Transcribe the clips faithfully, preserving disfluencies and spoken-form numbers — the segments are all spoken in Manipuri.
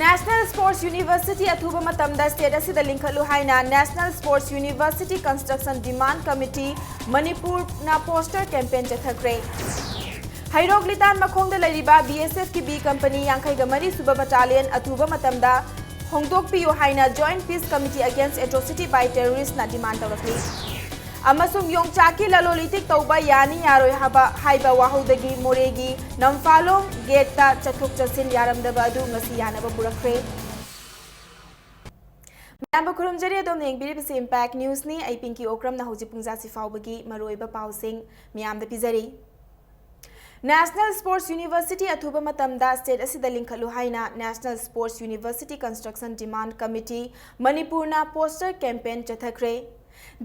National Sports University ꯑꯊꯨꯕ ꯃꯇꯝꯗ state ꯑꯁꯤꯗ ꯂꯤꯡꯈꯠꯂꯨ ꯍꯥꯏꯅ National Sports University Construction Demand Committee ꯃꯅꯤꯄꯨꯔꯅ poster campaign ꯆꯠꯊꯈ꯭ꯔꯦ꯫ ꯍꯩꯔꯣꯛ ꯂꯤꯇꯥꯟ ꯃꯈꯣꯡꯗ ꯂꯩꯔꯤꯕ B S F ꯀꯤ B company ꯌꯥꯡꯈꯩꯒ ꯃꯔꯤ ꯁꯨꯕ battalion ꯑꯊꯨꯕ ꯃꯇꯝꯗ ꯍꯣꯡꯗꯣꯛꯄꯤꯌꯨ ꯍꯥꯏꯅ Joint Peace Committee Against Atrocity by Terrorist ꯅ demand ꯇꯧꯔꯛꯂꯤ꯫ ꯑꯃꯁꯨꯡ ꯌꯣꯡꯆꯥꯛꯀꯤ ꯂꯂꯣꯟ ꯏꯇꯤꯛ ꯇꯧꯕ ꯌꯥꯅꯤ ꯌꯥꯔꯣꯏ ꯍꯥꯏꯕ, ꯍꯥꯏꯕ ꯋꯥꯍꯧꯗꯒꯤ ꯃꯣꯔꯦꯒꯤ ꯅꯝꯐꯥꯂꯣꯡ gate ꯇ ꯆꯠꯊꯣꯛ ꯆꯠꯁꯤꯟ ꯌꯥꯔꯝꯗꯕ ꯑꯗꯨ ꯉꯁꯤ ꯌꯥꯅꯕ ꯄꯨꯔꯛꯈ꯭ꯔꯦ꯫ ꯃꯌꯥꯝꯕꯨ ꯈꯨꯔꯨꯝꯖꯔꯤ, ꯑꯗꯣꯝꯅ ꯌꯦꯡꯕꯤꯔꯤꯕꯁꯤ Impact News ꯅꯤ꯫ ꯑꯩ ꯄꯤꯡꯀꯤ ꯑꯣꯀ꯭ꯔꯝꯅ ꯍꯧꯖꯤꯛ ꯄꯨꯡ ꯖꯥꯁꯤ ꯐꯥꯎꯕꯒꯤ ꯃꯔꯨꯑꯣꯏꯕ ꯄꯥꯎꯁꯤꯡ ꯃꯤꯌꯥꯝꯗ ꯄꯤꯖꯔꯤ꯫ National Sports University ꯑꯊꯨꯕ ꯃꯇꯝꯗ state ꯑꯁꯤꯗ ꯂꯤꯡꯈꯠꯂꯨ ꯍꯥꯏꯅ National Sports University Construction Demand Committee ꯃꯅꯤꯄꯨꯔꯅ poster campaign ꯆꯠꯊꯈ꯭ꯔꯦ꯫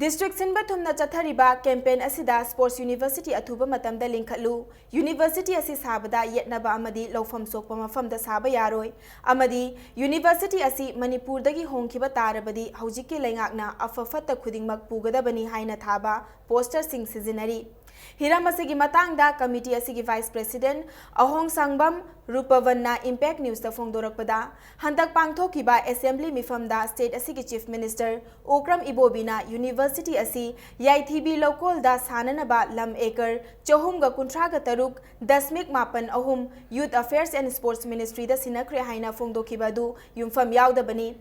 District ꯁꯤꯟꯕ ꯊꯨꯡꯅ ꯆꯠꯊꯔꯤꯕ campaign ꯑꯁꯤꯗ Sports University ꯑꯊꯨꯕ ꯃꯇꯝꯗ ꯂꯤꯡꯈꯠꯂꯨ, university ꯑꯁꯤ ꯁꯥꯕꯗ ꯌꯦꯠꯅꯕ ꯑꯃꯗꯤ ꯂꯧꯐꯝ ꯁꯣꯛꯄ ꯃꯐꯝꯗ ꯁꯥꯕ ꯌꯥꯔꯣꯏ, ꯑꯃꯗꯤ university ꯑꯁꯤ ꯃꯅꯤꯄꯨꯔꯗꯒꯤ ꯍꯣꯡꯈꯤꯕ ꯇꯥꯔꯕꯗꯤ ꯍꯧꯖꯤꯛꯀꯤ ꯂꯩꯉꯥꯛꯅ ꯑꯐ ꯐꯠꯇ ꯈꯨꯗꯤꯡꯃꯛ ꯄꯨꯒꯗꯕꯅꯤ ꯍꯥꯏꯅ ꯊꯥꯕ poster ꯁꯤꯡ ꯁꯤꯖꯤꯟꯅꯔꯤ꯫ ꯍꯤꯔꯝ ꯑꯁꯤꯒꯤ ꯃꯇꯥꯡꯗ committee ꯑꯁꯤꯒꯤ Vice President ꯑꯍꯣꯡ ꯁꯥꯡꯕꯝ ꯔꯨꯄꯕꯟꯅ Impact News ꯇ ꯐꯣꯡꯗꯣꯔꯛꯄꯗ, ꯍꯟꯗꯛ ꯄꯥꯡꯊꯣꯛꯈꯤꯕ assembly ꯃꯤꯐꯝꯗ state ꯑꯁꯤꯒꯤ Chief Minister ꯑꯣꯀ꯭ꯔꯝ ꯏꯕꯣꯕꯤꯅ university ꯑꯁꯤ ꯌꯥꯏꯊꯤꯕꯤ ꯂꯧꯀꯣꯜꯗ ꯁꯥꯅꯅꯕ ꯂꯝ acre ꯆꯍꯨꯝꯒ ꯀꯨꯟꯊ꯭ꯔꯥꯒ ꯇꯔꯨꯛ ꯗꯁꯃꯤꯛ ꯃꯥꯄꯟ ꯑꯍꯨꯝ Youth Affairs and Sports Ministry ꯗ ꯁꯤꯟꯅꯈ꯭ꯔꯦ ꯍꯥꯏꯅ ꯐꯣꯡꯗꯣꯛꯈꯤꯕ ꯑꯗꯨ ꯌꯨꯝꯐꯝ ꯌꯥꯎꯗꯕꯅꯤ꯫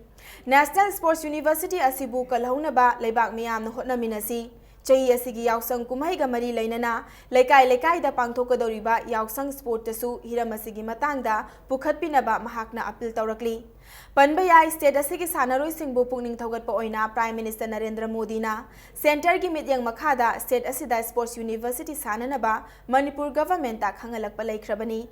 National Sports University ꯑꯁꯤꯕꯨ ꯀꯜꯍꯧꯅꯕ ꯂꯩꯕꯥꯛ ꯃꯤꯌꯥꯝꯅ ꯍꯣꯠꯅꯃꯤꯟꯅꯁꯤ꯫ ꯆꯍꯤ ꯑꯁꯤꯒꯤ ꯌꯥꯎꯁꯪ ꯀꯨꯝꯍꯩꯒ ꯃꯔꯤ ꯂꯩꯅꯅ ꯂꯩꯀꯥꯏ ꯂꯩꯀꯥꯏꯗ ꯄꯥꯡꯊꯣꯛꯀꯗꯧꯔꯤꯕ ꯌꯥꯎꯁꯪ sport ꯇꯁꯨ ꯍꯤꯔꯝ ꯑꯁꯤꯒꯤ ꯃꯇꯥꯡꯗ ꯄꯨꯈꯠꯄꯤꯅꯕ ꯃꯍꯥꯛꯅ appeal ꯇꯧꯔꯛꯂꯤ꯫ ꯄꯟꯕ ꯌꯥꯏ, state ꯑꯁꯤꯒꯤ ꯁꯥꯟꯅꯔꯣꯏꯁꯤꯡꯕꯨ ꯄꯨꯛꯅꯤꯡ ꯊꯧꯒꯠꯄ ꯑꯣꯏꯅ Prime Minister ꯅꯔꯦꯟꯗ꯭ꯔ ꯃꯣꯗꯤꯅ centre ꯒꯤ ꯃꯤꯠꯌꯦꯡ ꯃꯈꯥꯗ state ꯑꯁꯤꯗ sports university ꯁꯥꯅꯅꯕ ꯃꯅꯤꯄꯨꯔ government ꯇ ꯈꯪꯍꯜꯂꯛꯄ ꯂꯩꯈ꯭ꯔꯕꯅꯤ꯫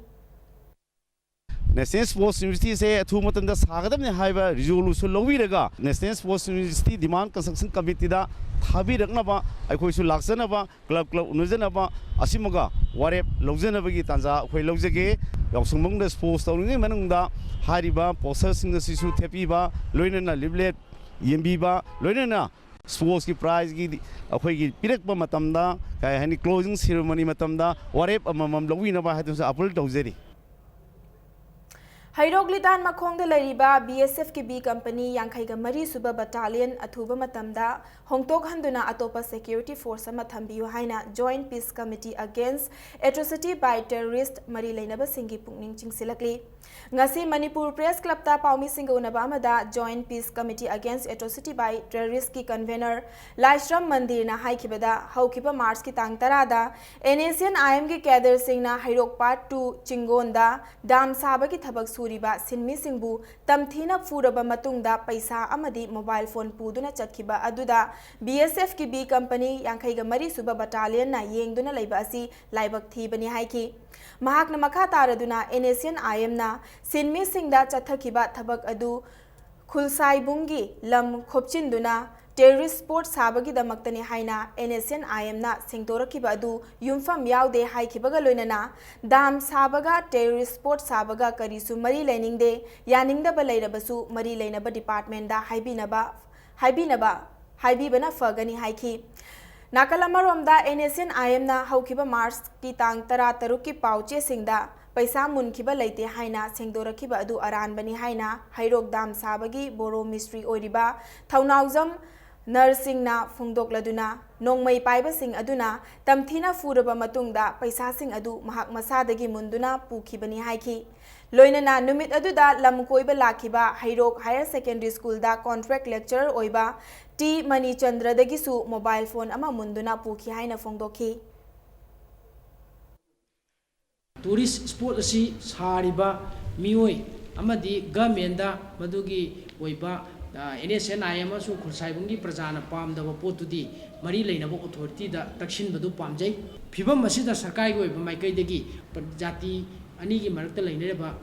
National Sports University ꯑꯁꯦ ꯑꯊꯨꯕ ꯃꯇꯝꯗ ꯁꯥꯒꯗꯕꯅꯤ ꯍꯥꯏꯕ resolution ꯂꯧꯕꯤꯔꯒ, National Sports University Demand Construction Committee ꯗ ꯊꯥꯕꯤꯔꯛꯅꯕ, ꯑꯩꯈꯣꯏꯁꯨ ꯂꯥꯛꯆꯅꯕ, club club ꯎꯅꯖꯅꯕ, ꯑꯁꯤꯃꯒ ꯋꯥꯔꯦꯞ ꯂꯧꯖꯅꯕꯒꯤ ꯇꯥꯟꯖꯥ ꯑꯩꯈꯣꯏ ꯂꯧꯖꯒꯦ꯫ ꯌꯥꯎꯁꯪ ꯃꯅꯨꯡꯗ sports ꯇꯧꯔꯤꯉꯩ ꯃꯅꯨꯡꯗ ꯍꯥꯏꯔꯤꯕ poster ꯁꯤꯡ ꯑꯁꯤꯁꯨ ꯊꯦꯠꯄꯤꯕ, ꯂꯣꯏꯅꯅ leaflet ꯌꯦꯟꯕꯤꯕ, ꯂꯣꯏꯅꯅ sports ꯀꯤ prize ꯀꯤ ꯑꯩꯈꯣꯏꯒꯤ ꯄꯤꯔꯛꯄ ꯃꯇꯝꯗ, ꯀꯩ ꯍꯥꯏꯅꯤ, closing ceremony ꯃꯇꯝꯗ ꯋꯥꯔꯦꯞ ꯑꯃꯃꯝ ꯂꯧꯕꯤꯅꯕ ꯍꯥꯏꯗꯨꯅꯁꯨ appeal ꯇꯧꯖꯔꯤ꯫ ꯍꯩꯔꯣꯛ ꯂꯤꯇꯥꯟ ꯃꯈꯣꯡꯗ ꯂꯩꯔꯤꯕ B S F ꯀꯤ B company ꯌꯥꯡꯈꯩꯒ ꯃꯔꯤ ꯁꯨꯕ battalion ꯑꯊꯨꯕ ꯃꯇꯝꯗ ꯍꯣꯡꯗꯣꯛꯍꯟꯗꯨꯅ ꯑꯇꯣꯞꯄ security force ꯑꯃ ꯊꯝꯕꯤꯌꯨ ꯍꯥꯏꯅ Joint Peace Committee Against Atrocity by Terrorist ꯃꯔꯤ ꯂꯩꯅꯕꯁꯤꯡꯒꯤ ꯄꯨꯛꯅꯤꯡ ꯆꯤꯡꯁꯤꯜꯂꯛꯂꯤ꯫ ꯉꯁꯤ ꯃꯅꯤꯄꯨꯔ Press Club ꯇ ꯄꯥꯎꯃꯤꯁꯤꯡꯒ ꯎꯅꯕ ꯑꯃꯗ Joint Peace Committee Against Atrocity by Terrorist ꯀꯤ convener ꯂꯥꯏꯁ꯭ꯔꯝ ꯃꯟꯗꯤꯔꯅ ꯍꯥꯏꯈꯤꯕꯗ, ꯍꯧꯈꯤꯕ March ꯀꯤ ꯇꯥꯡ ꯇꯔꯥꯗ N S C N I M ꯒꯤ cadre ꯁꯤꯡꯅ ꯍꯩꯔꯣꯛ Part two ꯆꯤꯡꯒꯣꯟꯗ dam ꯁꯥꯕꯒꯤ ꯊꯕꯛ ꯁꯨꯔꯤꯕ ꯁꯤꯟꯃꯤꯁꯤꯡꯕꯨ ꯇꯝꯊꯤꯅ ꯐꯨꯔꯕ ꯃꯇꯨꯡꯗ ꯄꯩꯁꯥ ꯑꯃꯗꯤ mobile phone ꯄꯨꯗꯨꯅ ꯆꯠꯈꯤꯕ ꯑꯗꯨꯗ B S F ꯀꯤ B company ꯌꯥꯡꯈꯩꯒ ꯃꯔꯤ ꯁꯨꯕ battalion ꯅ ꯌꯦꯡꯗꯨꯅ ꯂꯩꯕ ꯑꯁꯤ ꯂꯥꯏꯕꯛ ꯊꯤꯕꯅꯤ ꯍꯥꯏꯈꯤ꯫ ꯃꯍꯥꯛꯅ ꯃꯈꯥ ꯇꯥꯔꯗꯨꯅ N S C N I M ꯅ ꯁꯤꯟꯃꯤꯁꯤꯡꯗ ꯆꯠꯊꯈꯤꯕ ꯊꯕꯛ ꯑꯗꯨ ꯈꯨꯜꯁꯥꯏꯕꯨꯡꯒꯤ ꯂꯝ ꯈꯣꯞꯆꯤꯟꯗꯨꯅ terrorist spot ꯁꯥꯕꯒꯤꯗꯃꯛꯇꯅꯤ ꯍꯥꯏꯅ N S C N I M ꯅ ꯁꯦꯡꯗꯣꯔꯛꯈꯤꯕ ꯑꯗꯨ ꯌꯨꯝꯐꯝ ꯌꯥꯎꯗꯦ ꯍꯥꯏꯈꯤꯕꯒ ꯂꯣꯏꯅꯅ, dam ꯁꯥꯕꯒ terrorist spot ꯁꯥꯕꯒ ꯀꯔꯤꯁꯨ ꯃꯔꯤ ꯂꯩꯅꯤꯡꯗꯦ, ꯌꯥꯅꯤꯡꯗꯕ ꯂꯩꯔꯕꯁꯨ ꯃꯔꯤ ꯂꯩꯅꯕ department ꯗ ꯍꯥꯏꯕꯤꯅꯕ, ꯍꯥꯏꯕꯤꯅꯕ, ꯍꯥꯏꯕꯤꯕꯅ ꯐꯒꯅꯤ ꯍꯥꯏꯈꯤ꯫ ꯅꯥꯀꯜ ꯑꯃꯔꯣꯝꯗ N S C N I M ꯅ ꯍꯧꯈꯤꯕ March ꯀꯤ ꯇꯥꯡ ꯇꯔꯥ ꯇꯔꯨꯛꯀꯤ ꯄꯥꯎ ꯆꯦꯁꯤꯡꯗ ꯄꯩꯁꯥ ꯃꯨꯟꯈꯤꯕ ꯂꯩꯇꯦ ꯍꯥꯏꯅ ꯁꯦꯡꯗꯣꯔꯛꯈꯤꯕ ꯑꯗꯨ ꯑꯔꯥꯟꯕꯅꯤ ꯍꯥꯏꯅ ꯍꯩꯔꯣꯛ dam ꯁꯥꯕꯒꯤ ꯕꯣꯔꯣ ꯃꯤꯁꯇ꯭ꯔꯤ ꯑꯣꯏꯔꯤꯕ ꯊꯧꯅꯥꯎꯖꯝ ꯅꯔꯁꯤꯡꯅ ꯐꯣꯡꯗꯣꯛꯂꯗꯨꯅ, ꯅꯣꯡꯃꯩ ꯄꯥꯏꯕꯁꯤꯡ ꯑꯗꯨꯅ ꯇꯝꯊꯤꯅ ꯐꯨꯔꯕ ꯃꯇꯨꯡꯗ ꯄꯩꯁꯥꯁꯤꯡ ꯑꯗꯨ ꯃꯍꯥꯛ ꯃꯁꯥꯗꯒꯤ ꯃꯨꯟꯗꯨꯅ ꯄꯨꯈꯤꯕꯅꯤ ꯍꯥꯏꯈꯤ꯫ ꯂꯣꯏꯅꯅ ꯅꯨꯃꯤꯠ ꯑꯗꯨꯗ ꯂꯝ ꯀꯣꯏꯕ ꯂꯥꯛꯈꯤꯕ ꯍꯩꯔꯣꯛ Higher Secondary School ꯗ contract lecturer ꯑꯣꯏꯕ ꯇꯤ ꯃꯅꯤꯆꯟꯗ꯭ꯔꯗꯒꯤꯁꯨ mobile phone ꯑꯃ ꯃꯨꯟꯗꯨꯅ ꯄꯨꯈꯤ ꯍꯥꯏꯅ ꯐꯣꯡꯗꯣꯛꯈꯤ꯫ Tourist spot ꯑꯁꯤ ꯁꯥꯔꯤꯕ ꯃꯤꯑꯣꯏ ꯑꯃꯗꯤ government ꯗ ꯃꯗꯨꯒꯤ ꯑꯣꯏꯕ, ꯑ, N S C N I M ꯑꯃꯁꯨꯡ ꯈꯨꯜꯁꯥꯏꯕꯨꯡꯒꯤ ꯄ꯭ꯔꯖꯥꯅ ꯄꯥꯝꯗꯕ ꯄꯣꯠꯇꯨꯗꯤ ꯃꯔꯤ ꯂꯩꯅꯕ authority ꯗ ꯇꯛꯁꯤꯟꯕꯗꯨ ꯄꯥꯝꯖꯩ꯫ ꯐꯤꯕꯝ ꯑꯁꯤꯗ ꯁꯔꯀꯥꯔꯒꯤ ꯑꯣꯏꯕ ꯃꯥꯏꯀꯩꯗꯒꯤ ꯄ-, ꯖꯥꯇꯤ ꯑꯅꯤꯒꯤ ꯃꯔꯛꯇ ꯂꯩꯅꯔꯤꯕ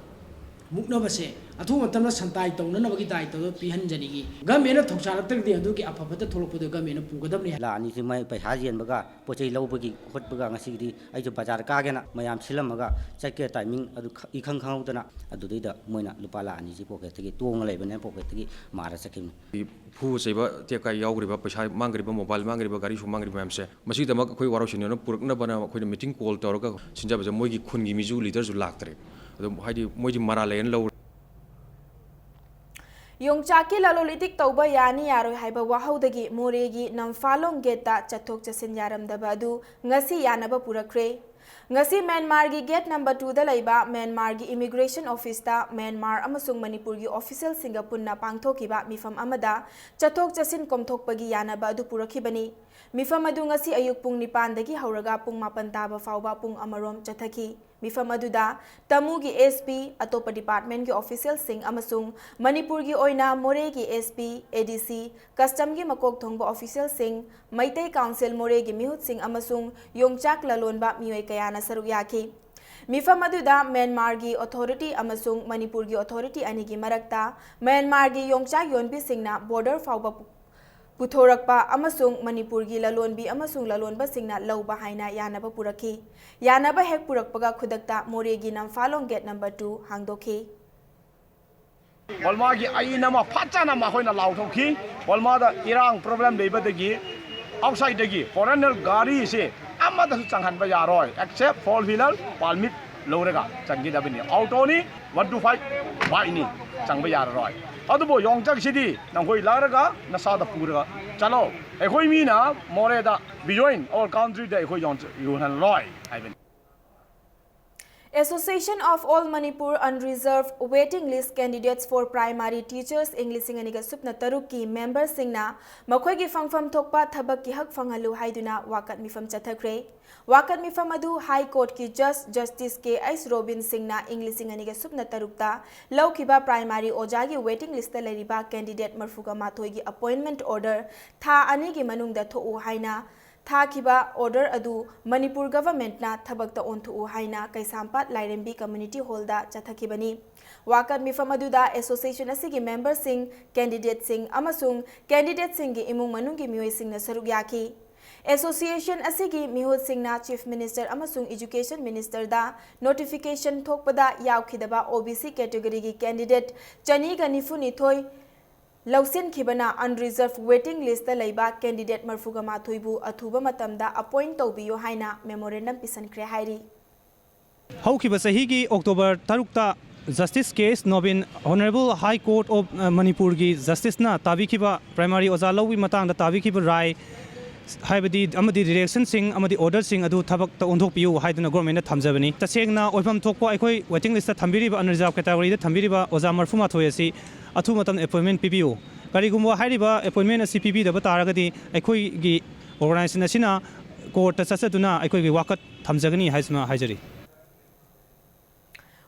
ꯃꯨꯛꯅꯕꯁꯦ ꯑꯊꯨꯕ ꯃꯇꯝꯗ ꯁꯟꯇꯥꯏ ꯇꯧꯅꯅꯕꯒꯤ ꯗꯥꯏꯇ꯭ꯋꯗꯣ ꯄꯤꯍꯟꯖꯅꯤꯡꯏ꯫ Government ꯅ ꯊꯧꯁꯥꯔꯛꯇ꯭ꯔꯒꯗꯤ ꯑꯗꯨꯒꯤ ꯑꯐ ꯐꯠꯇ ꯊꯣꯛꯂꯛꯄꯗꯣ government ꯅ ꯄꯨꯒꯗꯕꯅꯤ꯫ ꯂꯥ ꯑꯅꯤꯁꯤ ꯃꯥꯏ ꯄꯩꯁꯥ ꯌꯦꯟꯕꯒ ꯄꯣꯠ ꯆꯩ ꯂꯧꯕꯒꯤ ꯈꯣꯠꯄꯒ ꯉꯁꯤꯒꯤꯗꯤ ꯑꯩꯁꯨ ꯕꯖꯥꯔ ꯀꯥꯒꯦꯅ ꯃꯌꯥꯝ ꯁꯤꯜꯂꯝꯃꯒ ꯆꯠꯀꯦ timing ꯑꯗꯨ ꯈ-, ꯏꯈꯪ ꯈꯪꯍꯧꯗꯅ ꯑꯗꯨꯗꯩꯗ ꯃꯣꯏꯅ ꯂꯨꯄꯥ ꯂꯥ ꯑꯅꯤꯁꯤ pocket ꯇꯒꯤ ꯇꯣꯡꯉ ꯂꯩꯕꯅꯤꯅ pocket ꯇꯒꯤ ꯃꯥꯔ ꯆꯠꯈꯤꯕꯅꯤ꯫ ꯐꯨꯕ ꯆꯩꯕ ꯇꯦꯛ ꯀꯥꯏ ꯌꯥꯎꯈ꯭ꯔꯤꯕ, ꯄꯩꯁꯥ ꯃꯥꯡꯈ꯭ꯔꯤꯕ, mobile ꯃꯥꯡꯈ꯭ꯔꯤꯕ, ꯒꯥꯔꯤꯁꯨ ꯃꯥꯡꯈ꯭ꯔꯤꯕ ꯃꯌꯥꯝꯁꯦ, ꯃꯁꯤꯒꯤꯗꯃꯛ ꯑꯩꯈꯣꯏ ꯋꯥꯔꯧ ꯁꯤꯡꯅꯧꯅ ꯄꯨꯔꯛꯅꯕꯅ ꯑꯩꯈꯣꯏꯅ meeting call ꯇꯧꯔꯒ ꯁꯤꯟꯖꯕꯁꯦ, ꯃꯣꯏꯒꯤ ꯈꯨꯟꯒꯤ ꯃꯤꯁꯨ leader ꯁꯨ ꯂꯥꯛꯇ꯭ꯔꯦ꯫ ꯑꯗꯨꯝ ꯍꯥꯏꯗꯤ ꯃꯣꯏꯗꯤ ꯃꯔꯥꯜ ꯂꯩꯌꯦꯅ ꯂꯧꯔꯦ꯫ ꯌꯣꯡꯆꯥꯛꯀꯤ ꯂꯂꯣꯟ ꯏꯇꯤꯛ ꯇꯧꯕ ꯌꯥꯅꯤ ꯌꯥꯔꯣꯏ ꯍꯥꯏꯕ ꯋꯥꯍꯧꯗꯒꯤ ꯃꯣꯔꯦꯒꯤ ꯅꯝꯐꯥꯂꯣꯡ ꯒꯦꯠꯇ ꯆꯠꯊꯣꯛ ꯆꯠꯁꯤꯟ ꯌꯥꯔꯝꯗꯕ ꯑꯗꯨ ꯉꯁꯤ ꯌꯥꯅꯕ ꯄꯨꯔꯛꯈ꯭ꯔꯦ꯫ ꯉꯁꯤ ꯃ꯭ꯌꯥꯟꯃꯥꯔꯒꯤ ꯒꯦꯠ ꯅꯝꯕꯔ ꯇꯨꯗ ꯂꯩꯕ ꯃ꯭ꯌꯥꯟꯃꯥꯔꯒꯤ ꯏꯃꯤꯒ꯭ꯔꯦꯁꯟ ꯑꯣꯐꯤꯁꯇ ꯃ꯭ꯌꯥꯟꯃꯥꯔ ꯑꯃꯁꯨꯡ ꯃꯅꯤꯄꯨꯔꯒꯤ ꯑꯣꯐꯤꯁꯤꯌꯦꯜꯁꯤꯡꯒ ꯄꯨꯟꯅ ꯄꯥꯡꯊꯣꯛꯈꯤꯕ ꯃꯤꯐꯝ ꯑꯃꯗ ꯆꯠꯊꯣꯛ ꯆꯠꯁꯤꯟ ꯀꯣꯝꯊꯣꯛꯄꯒꯤ ꯌꯥꯅꯕ ꯑꯗꯨ ꯄꯨꯔꯛꯈꯤꯕꯅꯤ꯫ ꯃꯤꯐꯝ ꯑꯗꯨ ꯉꯁꯤ ꯑꯌꯨꯛ ꯄꯨꯡ ꯅꯤꯄꯥꯟꯗꯒꯤ ꯍꯧꯔꯒ ꯄꯨꯡ ꯃꯥꯄꯟ ꯇꯥꯕ ꯐꯥꯎꯕ ꯄꯨꯡ ꯑꯃꯔꯣꯝ ꯆꯠꯊꯈꯤ꯫ ꯃꯤꯐꯝ ꯑꯗꯨꯗ ꯇꯃꯨꯒꯤ ꯑꯦꯁ ꯄꯤ, ꯑꯇꯣꯞꯄ ꯗꯤꯄꯥꯔꯠꯃꯦꯟꯒꯤ ꯑꯣꯐꯤꯁꯤꯌꯦꯜꯁꯤꯡ ꯑꯃꯁꯨꯡ ꯃꯅꯤꯄꯨꯔꯒꯤ ꯑꯣꯏꯅ ꯃꯣꯔꯦꯒꯤ ꯑꯦꯁ ꯄꯤ, ꯑꯦ ꯗꯤ ꯁꯤ, ꯀꯁꯇꯝꯒꯤ ꯃꯀꯣꯛ ꯊꯣꯡꯕ ꯑꯣꯐꯤꯁꯤꯌꯦꯜꯁꯤꯡ, ꯃꯩꯇꯩ ꯀꯥꯎꯟꯁꯤꯜ ꯃꯣꯔꯦꯒꯤ ꯃꯤꯍꯨꯠꯁꯤꯡ ꯑꯃꯁꯨꯡ ꯌꯣꯡꯆꯥꯛ ꯂꯂꯣꯟꯕ ꯃꯤꯑꯣꯏ ꯀꯌꯥꯅ ꯁꯔꯨꯛ ꯌꯥꯈꯤ꯫ ꯃꯤꯐꯝ ꯑꯗꯨꯗ ꯃ꯭ꯌꯥꯟꯃꯥꯔꯒꯤ ꯑꯣꯊꯣꯔꯤꯇꯤ ꯑꯃꯁꯨꯡ ꯃꯅꯤꯄꯨꯔꯒꯤ ꯑꯣꯊꯣꯔꯤꯇꯤ ꯑꯅꯤꯒꯤ ꯃꯔꯛꯇ ꯃ꯭ꯌꯥꯟꯃꯥꯔꯒꯤ ꯌꯣꯡꯆꯥꯛ ꯌꯣꯟꯕꯤꯁꯤꯡꯅ ꯕꯣꯔꯗꯔ ꯐꯥꯎꯕ ꯄꯨꯊꯣꯔꯛꯄ ꯑꯃꯁꯨꯡ ꯃꯅꯤꯄꯨꯔꯒꯤ ꯂꯂꯣꯟꯕꯤ ꯑꯃꯁꯨꯡ ꯂꯂꯣꯟꯕꯁꯤꯡꯅ ꯂꯧꯕ ꯍꯥꯏꯅ ꯌꯥꯅꯕ ꯄꯨꯔꯛꯈꯤ꯫ ꯌꯥꯅꯕ ꯍꯦꯛ ꯄꯨꯔꯛꯄꯒ ꯈꯨꯗꯛꯇ ꯃꯣꯔꯦꯒꯤ ꯅꯝꯐꯥꯂꯣꯡ ꯒꯦꯠ ꯅꯝꯕꯔ ꯇꯨ ꯍꯥꯡꯗꯣꯛꯈꯤ꯫ ꯍꯣꯜꯃꯥꯒꯤ ꯑꯏꯟ ꯑꯃ ꯐꯖꯅ ꯃꯈꯣꯏꯅ ꯂꯥꯎꯊꯣꯛꯈꯤ꯫ ꯍꯣꯜꯃꯥꯗ ꯏꯔꯥꯡ ꯄ꯭ꯔꯣꯕ꯭ꯂꯦꯝ ꯂꯩꯕꯗꯒꯤ ꯑꯥꯎꯠꯁꯥꯏꯗꯇꯒꯤ ꯐꯣꯔꯦꯟꯅꯔ ꯒꯥꯔꯤꯁꯦ ꯑꯃꯗꯁꯨ ꯆꯪꯍꯟꯕ ꯌꯥꯔꯣꯏ, ꯑꯦꯛꯁꯦꯞ ꯐꯣꯔ ꯋꯤꯂꯔ ꯄꯥꯔꯃꯤꯠ ꯂꯧꯔꯒ ꯆꯪꯒꯗꯕꯅꯤ꯫ ꯑꯣꯇꯣꯅꯤ, ꯋꯥꯟ ꯇꯨ ꯐꯥꯏꯚ ꯕꯥꯏꯛꯅꯤ, ꯆꯪꯕ ꯌꯥꯔꯔꯣꯏ꯫ ꯑꯗꯨꯕꯨ ꯌꯣꯡꯆꯥꯛꯁꯤꯗꯤ ꯅꯈꯣꯏ ꯂꯥꯛꯂꯒ ꯅꯁꯥꯗ ꯄꯨꯔꯒ ꯆꯠꯂꯣ꯫ ꯑꯩꯈꯣꯏ ꯃꯤꯅ ꯃꯣꯔꯦꯗ, beyond our countryꯗ ꯑꯩꯈꯣꯏ ꯌꯣꯟ-, ꯌꯣꯟꯍꯜꯂꯣꯏ ꯍꯥꯏꯕꯅꯤ꯫ Association of All Manipur Unreserved Waiting List Candidates for Primary Teachers ꯏꯪ ꯂꯤꯁꯤꯡ ꯑꯅꯤꯒ ꯁꯨꯞꯅ ꯇꯔꯨꯛꯀꯤ ꯃꯦꯝꯕꯔꯁꯤꯡꯅ ꯃꯈꯣꯏꯒꯤ ꯐꯪꯐꯝ ꯊꯣꯛꯄ ꯊꯕꯛꯀꯤ ꯍꯛ ꯐꯪꯍꯜꯂꯨ ꯍꯥꯏꯗꯨꯅ ꯋꯥꯀꯠ ꯃꯤꯐꯝ ꯆꯠꯊꯈ꯭ꯔꯦ꯫ ꯋꯥꯀꯠ ꯃꯤꯐꯝ ꯑꯗꯨ ꯍꯥꯏ ꯀꯣꯔꯠꯀꯤ ꯖꯁ ꯖꯁꯇꯤꯁ ꯀꯦ ꯑꯩꯆ ꯔꯣꯕꯤꯟ ꯁꯤꯡꯅ ꯏꯪ ꯂꯤꯁꯤꯡ ꯑꯅꯤꯒ ꯁꯨꯞꯅ ꯇꯔꯨꯛꯇ ꯂꯧꯈꯤꯕ ꯄ꯭ꯔꯥꯏꯃꯥꯔꯤ ꯑꯣꯖꯥꯒꯤ ꯋꯦꯇꯤꯡ ꯂꯤꯁꯇ ꯂꯩꯔꯤꯕ ꯀꯦꯟꯗꯤꯗꯦꯠ ꯃꯔꯐꯨꯒ ꯃꯥꯊꯣꯏꯒꯤ ꯑꯄꯣꯏꯟꯃꯦꯟꯠ ꯑꯣꯔꯗꯔ ꯊꯥ ꯑꯅꯤꯒꯤ ꯃꯅꯨꯡꯗ ꯊꯣꯛꯎ ꯍꯥꯏꯅ ꯊꯥꯈꯤꯕ ꯑꯣꯔꯗꯔ ꯑꯗꯨ ꯃꯅꯤꯄꯨꯔ ꯒꯚꯔꯟꯃꯦꯟꯠꯅ ꯊꯕꯛꯇ ꯑꯣꯟꯊꯣꯛꯎ ꯍꯥꯏꯅ ꯀꯩꯁꯥꯝꯄꯥꯠ ꯂꯥꯏꯔꯦꯝꯕꯤ ꯀꯝꯃ꯭ꯌꯨꯅꯤꯇꯤ ꯍꯣꯜꯗ ꯆꯠꯊꯈꯤꯕꯅꯤ꯫ ꯋꯥꯀꯠ ꯃꯤꯐꯝ ꯑꯗꯨꯗ ꯑꯦꯁꯣꯁꯤꯌꯦꯁꯟ ꯑꯁꯤꯒꯤ ꯃꯦꯝꯕꯔꯁꯤꯡ, ꯀꯦꯟꯗꯤꯗꯦꯠꯁꯤꯡ ꯑꯃꯁꯨꯡ ꯀꯦꯟꯗꯤꯗꯦꯠꯁꯤꯡꯒꯤ ꯏꯃꯨꯡ ꯃꯅꯨꯡꯒꯤ ꯃꯤꯑꯣꯏꯁꯤꯡꯅ ꯁꯔꯨꯛ ꯌꯥꯈꯤ꯫ ꯑꯦꯁꯣꯁꯤꯌꯦꯁꯟ ꯑꯁꯤꯒꯤ ꯃꯤꯍꯨꯠꯁꯤꯡꯅ ꯆꯤꯐ ꯃꯤꯅꯤꯁꯇꯔ ꯑꯃꯁꯨꯡ ꯏꯖꯨꯀꯦꯁꯟ ꯃꯤꯅꯤꯁꯇꯔꯗ ꯅꯣꯇꯤꯐꯤꯀꯦꯁꯟ ꯊꯣꯛꯄꯗ ꯌꯥꯎꯈꯤꯗꯕ ꯑꯣ ꯕꯤ ꯁꯤ ꯀꯦꯇꯦꯒꯣꯔꯤꯒꯤ ꯀꯦꯟꯗꯤꯗꯦꯠ ꯆꯅꯤꯒ ꯅꯤꯐꯨ ꯅꯤꯊꯣꯏ ꯂꯧꯁꯤꯟꯈꯤꯕꯅ ꯑꯟꯔꯤꯖꯔꯚ ꯋꯦꯇꯤꯡ ꯂꯤꯁꯇ ꯂꯩꯕ ꯀꯦꯟꯗꯤꯗꯦꯠ ꯃꯔꯐꯨꯒ ꯃꯥꯊꯣꯏꯕꯨ ꯑꯊꯨꯕ ꯃꯇꯝꯗ ꯑꯄꯣꯏꯟꯠ ꯇꯧꯕꯤꯌꯨ ꯍꯥꯏꯅ ꯃꯦꯃꯣꯔꯦꯟꯗꯝ ꯄꯤꯁꯤꯟꯈ꯭ꯔꯦ ꯍꯥꯏꯔꯤ꯫ ꯍꯧꯈꯤꯕ ꯆꯍꯤꯒꯤ ꯑꯣꯛꯇꯣꯕꯔ ꯇꯔꯨꯛꯇ Justice K S Nobin, Honourable High Court of, ꯑ, ꯃꯅꯤꯄꯨꯔꯒꯤ ꯖꯁꯇꯤꯁꯅ ꯇꯥꯕꯤꯈꯤꯕ ꯄ꯭ꯔꯥꯏꯃꯥꯔꯤ ꯑꯣꯖꯥ ꯂꯧꯕꯒꯤ ꯃꯇꯥꯡꯗ ꯇꯥꯕꯤꯈꯤꯕ ꯔꯥꯏ, ꯍꯥꯏꯕꯗꯤ ꯑꯃꯗꯤ ꯗꯤꯔꯦꯛꯁꯟꯁꯤꯡ ꯑꯃꯗꯤ ꯑꯣꯔꯗꯔꯁꯤꯡ ꯑꯗꯨ ꯊꯕꯛꯇ ꯑꯣꯟꯊꯣꯛꯄꯤꯌꯨ ꯍꯥꯏꯗꯨꯅ ꯒꯣꯔꯃꯦꯟꯅ ꯊꯝꯖꯕꯅꯤ꯫ ꯇꯁꯦꯡꯅ ꯑꯣꯏꯐꯝ ꯊꯣꯛꯄ ꯑꯩꯈꯣꯏ ꯋꯦꯇꯤꯡ ꯂꯤꯁꯇ ꯊꯝꯕꯤꯔꯤꯕ, unreserved categoryꯗ ꯊꯝꯕꯤꯔꯤꯕ ꯑꯣꯖꯥ ꯃꯔꯤꯐꯨ ꯃꯥꯊꯣꯏ ꯑꯁꯤ ꯑꯊꯨꯕ ꯃꯇꯝꯗ ꯑꯦꯄꯣꯏꯟꯃꯦꯟ ꯄꯤꯕꯤꯌꯨ꯫ ꯀꯔꯤꯒꯨꯝꯕ ꯍꯥꯏꯔꯤꯕ ꯑꯦꯄꯣꯏꯟꯃꯦꯟ ꯑꯁꯤ ꯄꯤꯕꯤꯗꯕ ꯇꯥꯔꯒꯗꯤ ꯑꯩꯈꯣꯏꯒꯤ ꯑꯣꯔꯒꯅꯥꯏꯖꯦꯁꯟ ꯑꯁꯤꯅ ꯀꯣꯔꯠꯇ ꯆꯠꯆꯗꯨꯅ ꯑꯩꯈꯣꯏꯒꯤ ꯋꯥꯀꯠ ꯊꯝꯖꯒꯅꯤ ꯍꯥꯏꯁꯤꯃ ꯍꯥꯏꯖꯔꯤ꯫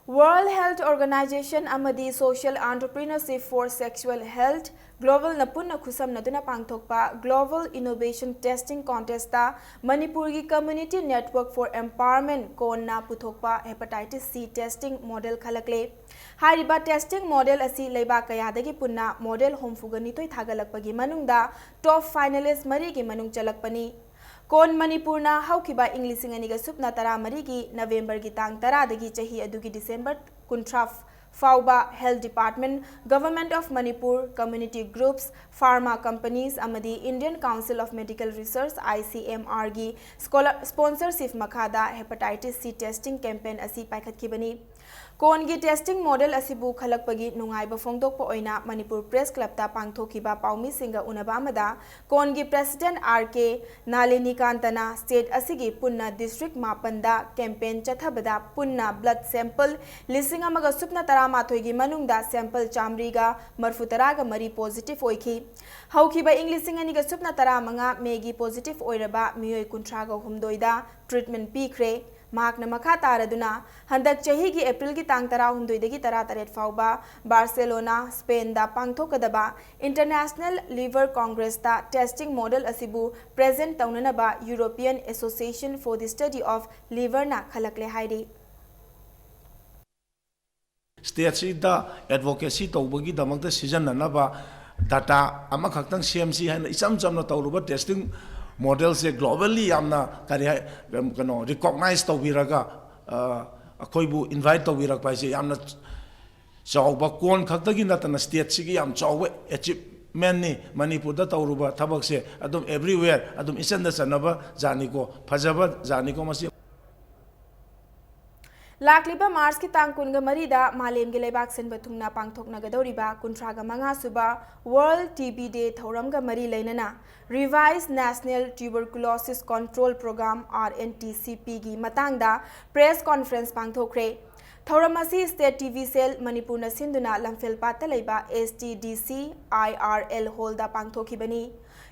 World Health Organization ꯑꯃꯗꯤ Social Entrepreneurship for Sexual Health Globalꯅ ꯄꯨꯟꯅ ꯈꯨꯠꯁꯝꯅꯗꯨꯅ ꯄꯥꯡꯊꯣꯛꯄ Global Innovation Testing Contestꯇ ꯃꯅꯤꯄꯨꯔꯒꯤ Community Network for Empowerment, ꯀꯣꯟꯅ ꯄꯨꯊꯣꯛꯄ hepatitis C testing model ꯈꯜꯂꯛꯂꯦ꯫ ꯍꯥꯏꯔꯤꯕ testing model ꯑꯁꯤ ꯂꯩꯕꯥꯛ ꯀꯌꯥꯗꯒꯤ ꯄꯨꯟꯅ model ꯍꯨꯝꯐꯨꯒ ꯅꯤꯊꯣꯏ ꯊꯥꯒꯠꯂꯛꯄꯒꯤ ꯃꯅꯨꯡꯗ top finalist ꯃꯔꯤꯒꯤ ꯃꯅꯨꯡ ꯆꯜꯂꯛꯄꯅꯤ꯫ ꯀꯣꯟ ꯃꯅꯤꯄꯨꯔꯅ ꯍꯧꯈꯤꯕ ꯏꯪ ꯂꯤꯁꯤꯡ ꯑꯅꯤꯒ ꯁꯨꯞꯅ ꯇꯔꯥꯃꯔꯤꯒꯤ ꯅꯕꯦꯝꯕꯔꯒꯤ ꯇꯥꯡ ꯇꯔꯥꯗꯒꯤ ꯆꯍꯤ ꯑꯗꯨꯒꯤ ꯗꯤꯁꯦꯝꯕꯔ ꯀꯨꯟꯊ꯭ꯔꯥ ꯐꯥꯎꯕ Health Department, Government of Manipur, community groups, pharma companies ꯑꯃꯗꯤ Indian Council of Medical Research, I C M R ꯒꯤ scholar-, sponsorship ꯃꯈꯥꯗ hepatitis C testing campaign ꯑꯁꯤ ꯄꯥꯏꯈꯠꯈꯤꯕꯅꯤ꯫ ꯀꯣꯟꯒꯤ testing model ꯑꯁꯤꯕꯨ ꯈꯜꯂꯛꯄꯒꯤ ꯅꯨꯡꯉꯥꯏꯕ ꯐꯣꯡꯗꯣꯛꯄ ꯑꯣꯏꯅ ꯃꯅꯤꯄꯨꯔ Press Clubꯇ ꯄꯥꯡꯊꯣꯛꯈꯤꯕ ꯄꯥꯎꯃꯤꯁꯤꯡꯒ ꯎꯅꯕ ꯑꯃꯗ ꯀꯣꯟꯒꯤ President R K ꯅꯥꯂꯤꯅꯤꯀꯥꯟꯇꯅ state ꯑꯁꯤꯒꯤ ꯄꯨꯟꯅ district ꯃꯥꯄꯟꯗ campaign ꯆꯠꯊꯕꯗ ꯄꯨꯟꯅ blood sample ꯂꯤꯁꯤꯡ ꯑꯃꯒ ꯁꯨꯞꯅ ꯇꯔꯥꯃꯥꯊꯣꯏꯒꯤ ꯃꯅꯨꯡꯗ sample ꯆꯥꯃꯔꯤꯒ ꯃꯔꯤꯐꯨ ꯇꯔꯥꯒ ꯃꯔꯤ positive ꯑꯣꯏꯈꯤ꯫ ꯍꯧꯈꯤꯕ ꯏꯪ ꯂꯤꯁꯤꯡ ꯑꯅꯤꯒ ꯁꯨꯞꯅ ꯇꯔꯥꯃꯉꯥ Mayꯒꯤ positive ꯑꯣꯏꯔꯕ ꯃꯤꯑꯣꯏ ꯀꯨꯟꯊ꯭ꯔꯥꯒ ꯍꯨꯝꯗꯣꯏꯗ treatment ꯄꯤꯈ꯭ꯔꯦ꯫ ꯃꯍꯥꯛꯅ ꯃꯈꯥ ꯇꯥꯔꯗꯨꯅ, ꯍꯟꯗꯛ ꯆꯍꯤꯒꯤ Aprilꯒꯤ ꯇꯥꯡ ꯇꯔꯥꯍꯨꯝꯗꯣꯏꯗꯒꯤ ꯇꯔꯥꯇꯔꯦꯠ ꯐꯥꯎꯕ Barcelona, Spainꯗ ꯄꯥꯡꯊꯣꯛꯀꯗꯕ International Liver Congressꯇ testing model ꯑꯁꯤꯕꯨ present ꯇꯧꯅꯅꯕ European Association for the Study of Liverꯅ ꯈꯜꯂꯛꯂꯦ ꯍꯥꯏꯔꯤ꯫ Stateꯁꯤꯗ advocacy ꯇꯧꯕꯒꯤꯗꯃꯛꯇ ꯁꯤꯖꯤꯟꯅꯅꯕ data ꯑꯃꯈꯛꯇꯪ ꯁꯦꯝꯁꯤ ꯍꯥꯏꯅ ꯏꯆꯝ ꯆꯝꯅ ꯇꯧꯔꯨꯕ testing modelꯁꯦ globally ꯌꯥꯝꯅ ꯀꯔꯤ ꯍꯥꯏ, ꯀꯩꯅꯣ, recognize ꯇꯧꯕꯤꯔꯒ, ꯑ, ꯑꯩꯈꯣꯏꯕꯨ invite ꯇꯧꯕꯤꯔꯛꯄ ꯍꯥꯏꯁꯦ ꯌꯥꯝꯅ ꯆꯥꯎꯕ, ꯀꯣꯟ ꯈꯛꯇꯒꯤ ꯅꯠꯇꯅ stateꯁꯤꯒꯤ ꯌꯥꯝ ꯆꯥꯎꯕ achievementꯅꯤ꯫ ꯃꯅꯤꯄꯨꯔꯗ ꯇꯧꯔꯨꯕ ꯊꯕꯛꯁꯦ ꯑꯗꯨꯝ everywhere ꯑꯗꯨꯝ ꯏꯆꯟꯗ ꯆꯟꯅꯕ ꯖꯥꯠꯅꯤꯀꯣ, ꯐꯖꯕ ꯖꯥꯠꯅꯤꯀꯣ ꯃꯁꯤ꯫ ꯂꯥꯛꯂꯤꯕ ꯃꯥꯔꯆꯀꯤ ꯇꯥꯡ ꯀꯨꯟꯒ ꯃꯔꯤꯗ ꯃꯥꯂꯦꯝꯒꯤ ꯂꯩꯕꯥꯛ ꯁꯤꯟꯕ ꯊꯨꯡꯅ ꯄꯥꯡꯊꯣꯛꯅꯒꯗꯧꯔꯤꯕ ꯀꯨꯟꯊ꯭ꯔꯥꯒ ꯃꯉꯥ ꯁꯨꯕ World ꯇꯤ ꯕꯤ Day ꯊꯧꯔꯝꯒ ꯃꯔꯤ ꯂꯩꯅꯅ Revised National Tuberculosis Control Program, R N T C P ꯒꯤ ꯃꯇꯥꯡꯗ press conference ꯄꯥꯡꯊꯣꯛꯈ꯭ꯔꯦ꯫ ꯊꯧꯔꯝ ꯑꯁꯤ State ꯇꯤ ꯚꯤ Cell ꯃꯅꯤꯄꯨꯔꯅ ꯁꯤꯟꯗꯨꯅ ꯂꯝꯐꯦꯜꯄꯥꯠꯇ ꯂꯩꯕ S T D C I R L hall the ꯄꯥꯡꯊꯣꯛꯈꯤꯕꯅꯤ꯫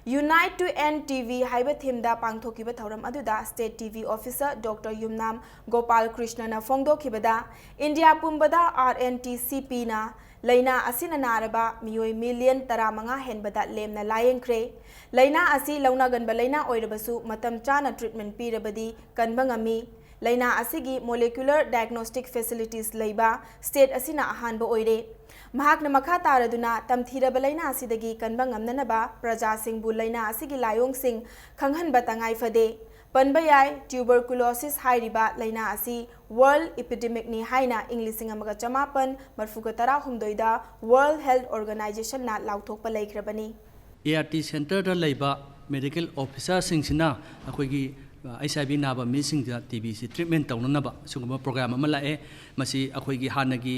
Unite to End T B ꯍꯥꯏꯕ theme ꯗ ꯄꯥꯡꯊꯣꯛꯈꯤꯕ ꯊꯧꯔꯝ ꯑꯗꯨꯗ State T B Officer Doctor ꯌꯨꯝꯅꯥꯝ ꯒꯣꯄꯥꯜ ꯀ꯭ꯔꯤꯁꯅꯅ ꯐꯣꯡꯗꯣꯛꯈꯤꯕꯗ, ꯏꯟꯗꯤꯌꯥ ꯄꯨꯝꯕꯗ R N T C P ꯅ ꯂꯥꯏꯅꯥ ꯑꯁꯤꯅ ꯅꯥꯔꯕ ꯃꯤꯑꯣꯏ million ꯇꯔꯥꯃꯉꯥ ꯍꯦꯟꯕꯗ ꯂꯦꯝꯅ ꯂꯥꯌꯦꯡꯈ꯭ꯔꯦ꯫ ꯂꯥꯏꯅꯥ ꯑꯁꯤ ꯂꯧꯅꯒꯟꯕ ꯂꯥꯏꯅꯥ ꯑꯣꯏꯔꯕꯁꯨ ꯃꯇꯝ ꯆꯥꯅ treatment ꯄꯤꯔꯕꯗꯤ ꯀꯟꯕ ꯉꯝꯃꯤ꯫ ꯂꯥꯏꯅꯥ ꯑꯁꯤꯒꯤ molecular diagnostic facilities ꯂꯩꯕ state ꯑꯁꯤꯅ ꯑꯍꯥꯟꯕ ꯑꯣꯏꯔꯦ꯫ ꯃꯍꯥꯛꯅ ꯃꯈꯥ ꯇꯥꯔꯗꯨꯅ ꯇꯝꯊꯤꯔꯕ ꯂꯥꯏꯅꯥ ꯑꯁꯤꯗꯒꯤ ꯀꯟꯕ ꯉꯝꯅꯅꯕ ꯄ꯭ꯔꯖꯥꯁꯤꯡꯕꯨ ꯂꯥꯏꯅꯥ ꯑꯁꯤꯒꯤ ꯂꯥꯏꯑꯣꯡꯁꯤꯡ ꯈꯪꯍꯟꯕ ꯇꯉꯥꯏ ꯐꯗꯦ꯫ ꯄꯟꯕ ꯌꯥꯏ, tuberculosis ꯍꯥꯏꯔꯤꯕ ꯂꯥꯏꯅꯥ ꯑꯁꯤ world epidemic ꯅꯤ ꯍꯥꯏꯅ ꯏꯪ ꯂꯤꯁꯤꯡ ꯑꯃꯒ ꯆꯃꯥꯄꯟ ꯃꯔꯐꯨꯒ ꯇꯔꯥꯍꯨꯝꯗꯣꯏꯗ World Health Organization ꯅ ꯂꯥꯎꯊꯣꯛꯄ ꯂꯩꯈ꯭ꯔꯕꯅꯤ꯫ A R T Center ꯗ ꯂꯩꯕ medical officer ꯁꯤꯡꯁꯤꯅ ꯑꯩꯈꯣꯏꯒꯤ H I V ꯅꯥꯕ ꯃꯤꯁꯤꯡꯗ T B ꯁꯤ treatment ꯇꯧꯅꯅꯕ ꯑꯁꯤꯒꯨꯝꯕ program ꯑꯃ ꯂꯥꯛꯑꯦ꯫ ꯃꯁꯤ ꯑꯩꯈꯣꯏꯒꯤ ꯍꯥꯟꯅꯒꯤ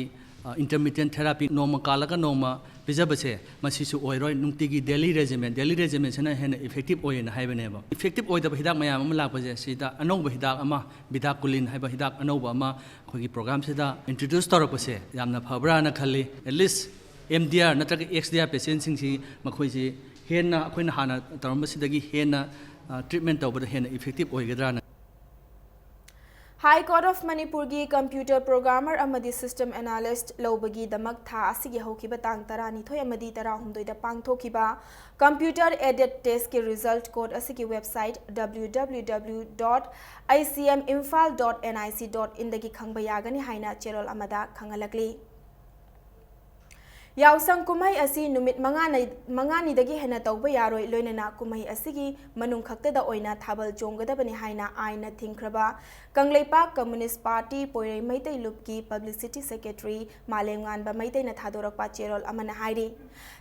intermittent therapy ꯅꯣꯡꯃ ꯀꯥꯜꯂꯒ ꯅꯣꯡꯃ ꯄꯤꯖꯕꯁꯦ ꯃꯁꯤꯁꯨ ꯑꯣꯏꯔꯣꯏ꯫ ꯅꯨꯡꯇꯤꯒꯤ daily regimen, daily regimen ꯁꯤꯅ ꯍꯦꯟꯅ effective ꯑꯣꯏꯌꯦꯅ ꯍꯥꯏꯕꯅꯦꯕ꯫ Effective ꯑꯣꯏꯗꯕ ꯍꯤꯗꯥꯛ ꯃꯌꯥꯝ ꯑꯃ ꯂꯥꯛꯄꯁꯦ ꯁꯤꯗ ꯑꯅꯧꯕ ꯍꯤꯗꯥꯛ ꯑꯃ, bedaquiline ꯍꯥꯏꯕ ꯍꯤꯗꯥꯛ ꯑꯅꯧꯕ ꯑꯃ ꯑꯩꯈꯣꯏꯒꯤ program ꯁꯤꯗ introduce ꯇꯧꯔꯛꯄꯁꯦ ꯌꯥꯝꯅ ꯐꯕ꯭ꯔꯥꯅ ꯈꯜꯂꯤ꯫ At least M D R ꯅꯠꯇ꯭ꯔꯒ X D R patient ꯁꯤꯡꯁꯤ ꯃꯈꯣꯏꯁꯤ ꯍꯦꯟꯅ ꯑꯩꯈꯣꯏꯅ ꯍꯥꯟꯅ ꯇꯧꯔꯝꯕꯁꯤꯗꯒꯤ ꯍꯦꯟꯅ treatment ꯇꯧꯕꯗ ꯍꯦꯟꯅ effective ꯑꯣꯏꯒꯗ꯭ꯔꯥꯅ꯫ High Court of Manipur ꯒꯤ computer programmer ꯑꯃꯗꯤ system analyst ꯂꯧꯕꯒꯤꯗꯃꯛ ꯊꯥ ꯑꯁꯤꯒꯤ ꯍꯧꯈꯤꯕ ꯇꯥꯡ ꯇꯔꯥꯅꯤꯊꯣꯏ ꯑꯃꯗꯤ ꯇꯔꯥꯍꯨꯝꯗꯣꯏꯗ ꯄꯥꯡꯊꯣꯛꯈꯤꯕ computer aided test ꯀꯤ result court ꯑꯁꯤꯒꯤ website W W W dot I C M Imphal dot N I C dot in ꯗꯒꯤ ꯈꯪꯕ ꯌꯥꯒꯅꯤ ꯍꯥꯏꯅ ꯆꯦꯔꯣꯜ ꯑꯃꯗ ꯈꯪꯍꯜꯂꯛꯂꯤ꯫ ꯌꯥꯎꯁꯪ ꯀꯨꯝꯍꯩ ꯑꯁꯤ ꯅꯨꯃꯤꯠ ꯃꯉꯥꯅ-, ꯃꯉꯥꯅꯤꯗꯒꯤ ꯍꯦꯟꯅ ꯇꯧꯕ ꯌꯥꯔꯣꯏ, ꯂꯣꯏꯅꯅ ꯀꯨꯝꯍꯩ ꯑꯁꯤꯒꯤ ꯃꯅꯨꯡ ꯈꯛꯇꯗ ꯑꯣꯏꯅ ꯊꯥꯕꯜ ꯆꯣꯡꯒꯗꯕꯅꯤ ꯍꯥꯏꯅ ꯑꯥꯏꯟꯅ ꯊꯤꯡꯈ꯭ꯔꯕ Kangleipak Communist Party ꯄꯣꯏꯔꯩ Meitei ꯂꯨꯞꯀꯤ publicity secretary ꯃꯥꯂꯦꯝꯉꯥꯟꯕ ꯃꯩꯇꯩꯅ ꯊꯥꯗꯣꯔꯛꯄ ꯆꯦꯔꯣꯜ ꯑꯃꯅ ꯍꯥꯏꯔꯤ꯫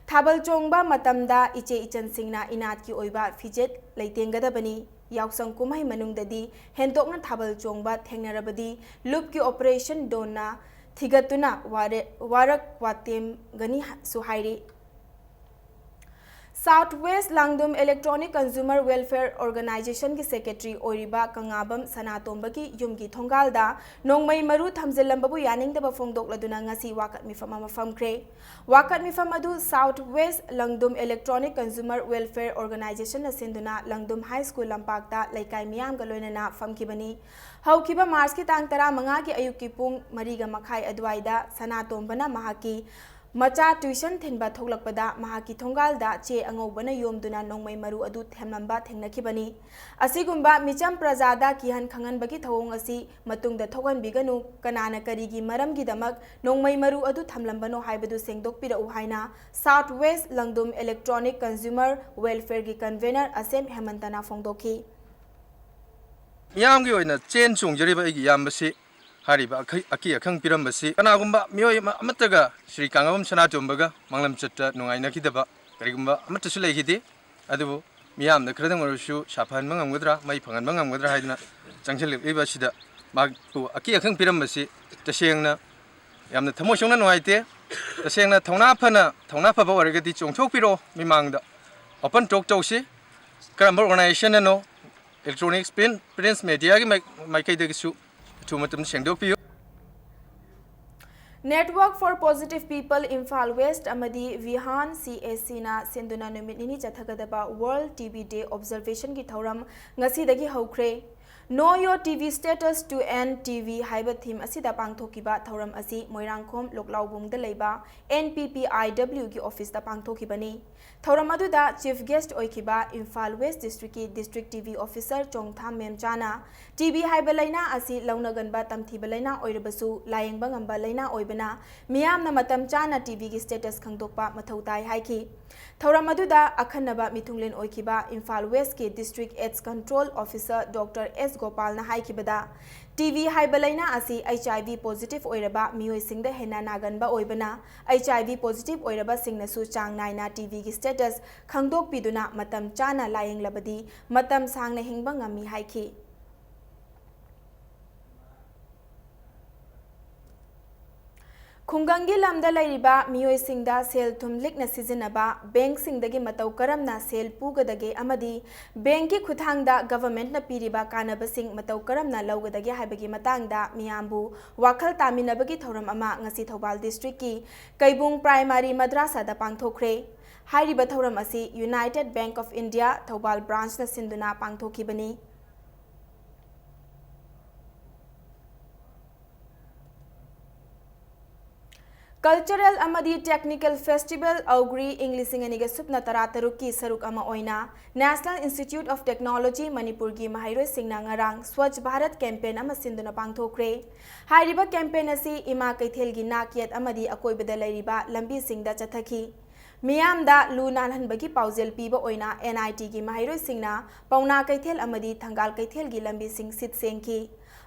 ꯊꯥꯕꯜ ꯆꯣꯡꯕ ꯃꯇꯝꯗ ꯏꯆꯦ ꯏꯆꯟꯁꯤꯡꯅ ꯏꯅꯥꯠꯀꯤ ꯑꯣꯏꯕ ꯐꯤꯖꯦꯠ ꯂꯩꯇꯦꯡꯒꯗꯕꯅꯤ꯫ ꯌꯥꯎꯁꯪ ꯀꯨꯝꯍꯩ ꯃꯅꯨꯡꯗꯗꯤ ꯍꯦꯟꯗꯣꯛꯅ ꯊꯥꯕꯜ ꯆꯣꯡꯕ ꯊꯦꯡꯅꯔꯕꯗꯤ ꯂꯨꯞꯀꯤ ꯑꯣꯄꯔꯦꯁꯟ ꯗꯣꯟꯅ ꯊꯤꯒꯠꯇꯨꯅ ꯋꯥꯔꯦ-, ꯋꯥꯔꯛ ꯋꯥꯇꯦꯝꯒꯅꯤꯁꯨ ꯍꯥꯏꯔꯤ꯫ South west Langdum electronic consumer welfare ꯑꯣꯔꯒꯅꯥꯏꯖꯦꯁꯟꯒꯤ ꯁꯦꯀ꯭ꯔꯦꯇꯔꯤ ꯑꯣꯏꯔꯤꯕ ꯀꯪꯂꯥꯕꯝ ꯁꯅꯥꯇꯣꯝꯕꯒꯤ ꯌꯨꯝꯒꯤ ꯊꯣꯡꯒꯥꯜꯗ ꯅꯣꯡꯃꯩ ꯃꯔꯨ ꯊꯝꯖꯤꯜꯂꯝꯕꯕꯨ ꯌꯥꯅꯤꯡꯗꯕ ꯐꯣꯡꯗꯣꯛꯂꯗꯨꯅ ꯉꯁꯤ ꯋꯥꯀꯠ ꯃꯤꯐꯝ ꯑꯃ ꯐꯝꯈ꯭ꯔꯦ꯫ ꯋꯥꯀꯠ ꯃꯤꯐꯝ ꯑꯗꯨ south west Langdum electronic consumer welfare ꯑꯣꯔꯒꯅꯥꯏꯖꯦꯁꯟꯅ ꯁꯤꯟꯗꯨꯅ ꯂꯪꯗꯨꯝ ꯍꯥꯏ ꯁ꯭ꯀꯨꯜ ꯂꯝꯄꯥꯛꯇ ꯂꯩꯀꯥꯏ ꯃꯤꯌꯥꯝꯒ ꯂꯣꯏꯅꯅ ꯐꯝꯈꯤꯕꯅꯤ꯫ ꯍꯧꯈꯤꯕ ꯃꯥꯔꯆꯀꯤ ꯇꯥꯡ ꯇꯔꯥꯃꯉꯥꯒꯤ ꯑꯌꯨꯛꯀꯤ ꯄꯨꯡ ꯃꯔꯤꯒ ꯃꯈꯥꯏ ꯑꯗꯨꯋꯥꯏꯗ ꯁꯅꯥꯇꯣꯝꯕꯅ ꯃꯍꯥꯛꯀꯤ ꯃꯆꯥ ꯇ꯭ꯌꯨꯁꯟ ꯊꯤꯟꯕ ꯊꯣꯛꯂꯛꯄꯗ ꯃꯍꯥꯛꯀꯤ ꯊꯣꯡꯒꯥꯜꯗ ꯆꯦ ꯑꯉꯧꯕꯅ ꯌꯣꯝꯗꯨꯅ ꯅꯣꯡꯃꯩ ꯃꯔꯨ ꯑꯗꯨ ꯊꯝꯂꯝꯕ ꯊꯦꯡꯅꯈꯤꯕꯅꯤ꯫ ꯑꯁꯤꯒꯨꯝꯕ ꯃꯤꯆꯝ ꯄ꯭ꯔꯖꯥꯗ ꯀꯤꯍꯟ ꯈꯪꯍꯟꯕꯒꯤ ꯊꯧꯑꯣꯡ ꯑꯁꯤ ꯃꯇꯨꯡꯗ ꯊꯣꯛꯍꯟꯕꯤꯒꯅꯨ, ꯀꯅꯥꯅ ꯀꯔꯤꯒꯤ ꯃꯔꯝꯒꯤꯗꯃꯛ ꯅꯣꯡꯃꯩ ꯃꯔꯨ ꯑꯗꯨ ꯊꯝꯂꯝꯕꯅꯣ ꯍꯥꯏꯕꯗꯨ ꯁꯦꯡꯗꯣꯛꯄꯤꯔꯛꯎ ꯍꯥꯏꯅ south west Langdum electronic consumer ꯋꯦꯜꯐꯦꯌꯔꯒꯤ ꯀꯟꯚꯦꯅꯔ ꯑꯁꯦꯝ ꯍꯦꯃꯟꯇꯅ ꯐꯣꯡꯗꯣꯛꯈꯤ꯫ ꯃꯤꯌꯥꯝꯒꯤ ꯑꯣꯏꯅ ꯆꯦꯟ ꯆꯣꯡꯖꯔꯤꯕ ꯑꯩꯒꯤ ꯏꯌꯥꯝꯕꯁꯤ ꯍꯥꯏꯔꯤꯕ ꯑꯈꯩ-, ꯑꯀꯤ ꯑꯈꯪ ꯄꯤꯔꯝꯕꯁꯤ ꯀꯅꯥꯒꯨꯝꯕ ꯃꯤꯑꯣꯏ ꯑꯃ-, ꯑꯃꯠꯇꯒ ꯁ꯭ꯔꯤ ꯀꯪꯂꯥꯕꯝ ꯁꯅꯥꯇꯣꯝꯕꯒ ꯃꯥꯡꯂꯝꯆꯠꯇ ꯅꯨꯡꯉꯥꯏꯅꯈꯤꯗꯕ ꯀꯔꯤꯒꯨꯝꯕ ꯑꯃꯠꯇꯁꯨ ꯂꯩꯈꯤꯗꯦ꯫ ꯑꯗꯨꯕꯨ ꯃꯤꯌꯥꯝꯅ ꯈꯔꯗꯪ ꯑꯣꯏꯔꯁꯨ ꯁꯥꯐꯍꯟꯕ ꯉꯝꯒꯗ꯭ꯔꯥ, ꯃꯩ ꯐꯪꯍꯟꯕ ꯉꯝꯒꯗ꯭ꯔꯥ ꯍꯥꯏꯗꯅ ꯆꯪꯁꯤꯜꯂꯛꯂꯤꯕ ꯑꯁꯤꯗ ꯃꯍꯥꯛꯄꯨ ꯑꯀꯤ ꯑꯈꯪ ꯄꯤꯔꯝꯕꯁꯤ ꯇꯁꯦꯡꯅ ꯌꯥꯝꯅ ꯊꯃꯣꯏ ꯁꯣꯛꯅ ꯅꯨꯡꯉꯥꯏꯇꯦ꯫ ꯇꯁꯦꯡꯅ ꯊꯧꯅꯥ ꯐꯅ, ꯊꯧꯅꯥ ꯐꯕ ꯑꯣꯏꯔꯒꯗꯤ ꯆꯣꯡꯊꯣꯛꯄꯤꯔꯛꯑꯣ ꯃꯤꯃꯥꯡꯗ꯫ Open talk ꯇꯧꯁꯤ꯫ ꯀꯔꯝꯕ organization ꯅꯅꯣ? Electronics Print, Prints Media ꯒꯤ ꯃꯥꯏ-, ꯃꯥꯏꯀꯩꯗꯒꯤꯁꯨ ꯑꯊꯨꯕ ꯃꯇꯝꯗ ꯁꯦꯡꯗꯣꯛꯄꯤꯌꯨ꯫ Network for Positive People Imphal West ꯑꯃꯗꯤ ꯚꯤꯍꯥꯟ ꯁꯤ ꯑꯦꯁ ꯁꯤꯅ ꯁꯤꯟꯗꯨꯅ ꯅꯨꯃꯤꯠ ꯅꯤꯅꯤ ꯆꯠꯊꯒꯗꯕ World T B Day Observation ꯒꯤ ꯊꯧꯔꯝ ꯉꯁꯤꯗꯒꯤ ꯍꯧꯈ꯭ꯔꯦ꯫ Know Your T B Status to End T B ꯍꯥꯏꯕ theme ꯑꯁꯤꯗ ꯄꯥꯡꯊꯣꯛꯈꯤꯕ ꯊꯧꯔꯝ ꯑꯁꯤ ꯃꯣꯏꯔꯥꯡꯈꯣꯝ ꯂꯣꯛꯂꯥꯎꯕꯨꯡꯗ ꯂꯩꯕ N P P I W ꯒꯤ office ꯇ ꯄꯥꯡꯊꯣꯛꯈꯤꯕꯅꯤ꯫ ꯊꯧꯔꯝ ꯑꯗꯨꯗ chief guest ꯑꯣꯏꯈꯤꯕ ꯏꯝꯐꯥꯜ ꯋꯦꯁ꯭ꯠ district ꯀꯤ district T B officer ꯆꯣꯡꯊꯥꯝ ꯃꯦꯝꯆꯥꯅ T B ꯍꯥꯏꯕ ꯂꯩꯅꯥ ꯑꯁꯤ ꯂꯧꯅꯒꯟꯕ ꯇꯝꯊꯤꯕ ꯂꯩꯅꯥ ꯑꯣꯏꯔꯕꯁꯨ ꯂꯥꯌꯦꯡꯕ ꯉꯝꯕ ꯂꯩꯅꯥ ꯑꯣꯏꯕꯅ ꯃꯤꯌꯥꯝꯅ ꯃꯇꯝ ꯆꯥꯅ T B ꯒꯤ status ꯈꯪꯗꯣꯛꯄ ꯃꯊꯧ ꯇꯥꯏ ꯍꯥꯏꯈꯤ꯫ ꯊꯧꯔꯝ ꯑꯗꯨꯗ ꯑꯈꯟꯅꯕ ꯃꯤꯊꯨꯡꯂꯦꯟ ꯑꯣꯏꯈꯤꯕ ꯏꯝꯐꯥꯜ ꯋꯦꯁ꯭ꯠ ꯀꯤ district AIDS control officer Doctor S ꯒꯣꯄꯥꯜꯅ ꯍꯥꯏꯈꯤꯕꯗ, ꯇꯤ ꯕꯤ ꯍꯥꯏꯕ ꯂꯥꯏꯅꯥ ꯑꯁꯤ ꯑꯩꯆ ꯑꯥꯏ ꯚꯤ positive ꯑꯣꯏꯔꯕ ꯃꯤꯑꯣꯏꯁꯤꯡꯗ ꯍꯦꯟꯅ ꯅꯥꯒꯟꯕ ꯑꯣꯏꯕꯅ, ꯑꯩꯆ ꯑꯥꯏ ꯚꯤ positive ꯑꯣꯏꯔꯕꯁꯤꯡꯅꯁꯨ ꯆꯥꯡ ꯅꯥꯏꯅ ꯇꯤ ꯕꯤꯒꯤ status ꯈꯪꯗꯣꯛꯄꯤꯗꯨꯅ ꯃꯇꯝ ꯆꯥꯅ ꯂꯥꯌꯦꯡꯂꯕꯗꯤ ꯃꯇꯝ ꯁꯥꯡꯅ ꯍꯤꯡꯕ ꯉꯝꯃꯤ ꯍꯥꯏꯈꯤ꯫ ꯈꯨꯡꯒꯪꯒꯤ ꯂꯝꯗ ꯂꯩꯔꯤꯕ ꯃꯤꯑꯣꯏꯁꯤꯡꯗ ꯁꯦꯜ ꯊꯨꯝ ꯂꯤꯛꯅ ꯁꯤꯖꯤꯟꯅꯕ, bankꯁꯤꯡꯗꯒꯤ ꯃꯇꯧ ꯀꯔꯝꯅ ꯁꯦꯜ ꯄꯨꯒꯗꯒꯦ ꯑꯃꯗꯤ bankꯀꯤ ꯈꯨꯠꯊꯥꯡꯗ governmentꯅ ꯄꯤꯔꯤꯕ ꯀꯥꯟꯅꯕꯁꯤꯡ ꯃꯇꯧ ꯀꯔꯝꯅ ꯂꯧꯒꯗꯒꯦ ꯍꯥꯏꯕꯒꯤ ꯃꯇꯥꯡꯗ ꯃꯤꯌꯥꯝꯕꯨ ꯋꯥꯈꯜ ꯇꯥꯃꯤꯟꯅꯕꯒꯤ ꯊꯧꯔꯝ ꯑꯃ ꯉꯁꯤ ꯊꯧꯕꯥꯜ districtꯀꯤ ꯀꯩꯕꯨꯡ Primary ꯃꯗ꯭ꯔꯥꯁꯥꯗ ꯄꯥꯡꯊꯣꯛꯈ꯭ꯔꯦ꯫ ꯍꯥꯏꯔꯤꯕ ꯊꯧꯔꯝ ꯑꯁꯤ United Bank of India Thoubal branchꯅ ꯁꯤꯟꯗꯨꯅ ꯄꯥꯡꯊꯣꯛꯈꯤꯕꯅꯤ꯫ Cultural ꯑꯃꯗꯤ Technical Festival ꯑꯧꯒ꯭ꯔꯤ ꯏꯪ ꯂꯤꯁꯤꯡ ꯑꯅꯤꯒ ꯁꯨꯞꯅ ꯇꯔꯥ ꯇꯔꯨꯛꯀꯤ ꯁꯔꯨꯛ ꯑꯃ ꯑꯣꯏꯅ National Institute of Technology ꯃꯅꯤꯄꯨꯔꯒꯤ ꯃꯍꯩꯔꯣꯏꯁꯤꯡꯅ ꯉꯔꯥꯡ Swachh Bharat campaign ꯑꯃ ꯁꯤꯟꯗꯨꯅ ꯄꯥꯡꯊꯣꯛꯈ꯭ꯔꯦ꯫ ꯍꯥꯏꯔꯤꯕ campaign ꯑꯁꯤ ꯏꯃꯥ ꯀꯩꯊꯦꯜꯒꯤ ꯅꯥꯛ ꯌꯦꯠ ꯑꯃꯗꯤ ꯑꯀꯣꯏꯕꯗ ꯂꯩꯔꯤꯕ ꯂꯝꯕꯤꯁꯤꯡꯗ ꯆꯠꯊꯈꯤ꯫ ꯃꯤꯌꯥꯝꯗ ꯂꯨ ꯅꯥꯜꯍꯟꯕꯒꯤ ꯄꯥꯎꯖꯦꯜ ꯄꯤꯕ ꯑꯣꯏꯅ N I Tꯒꯤ ꯃꯍꯩꯔꯣꯏꯁꯤꯡꯅ ꯄꯥꯎꯅꯥ ꯀꯩꯊꯦꯜ ꯑꯃꯗꯤ ꯊꯪꯒꯥꯜ ꯀꯩꯊꯦꯜꯒꯤ ꯂꯝꯕꯤꯁꯤꯡ ꯁꯤꯠ ꯁꯦꯡꯈꯤ꯫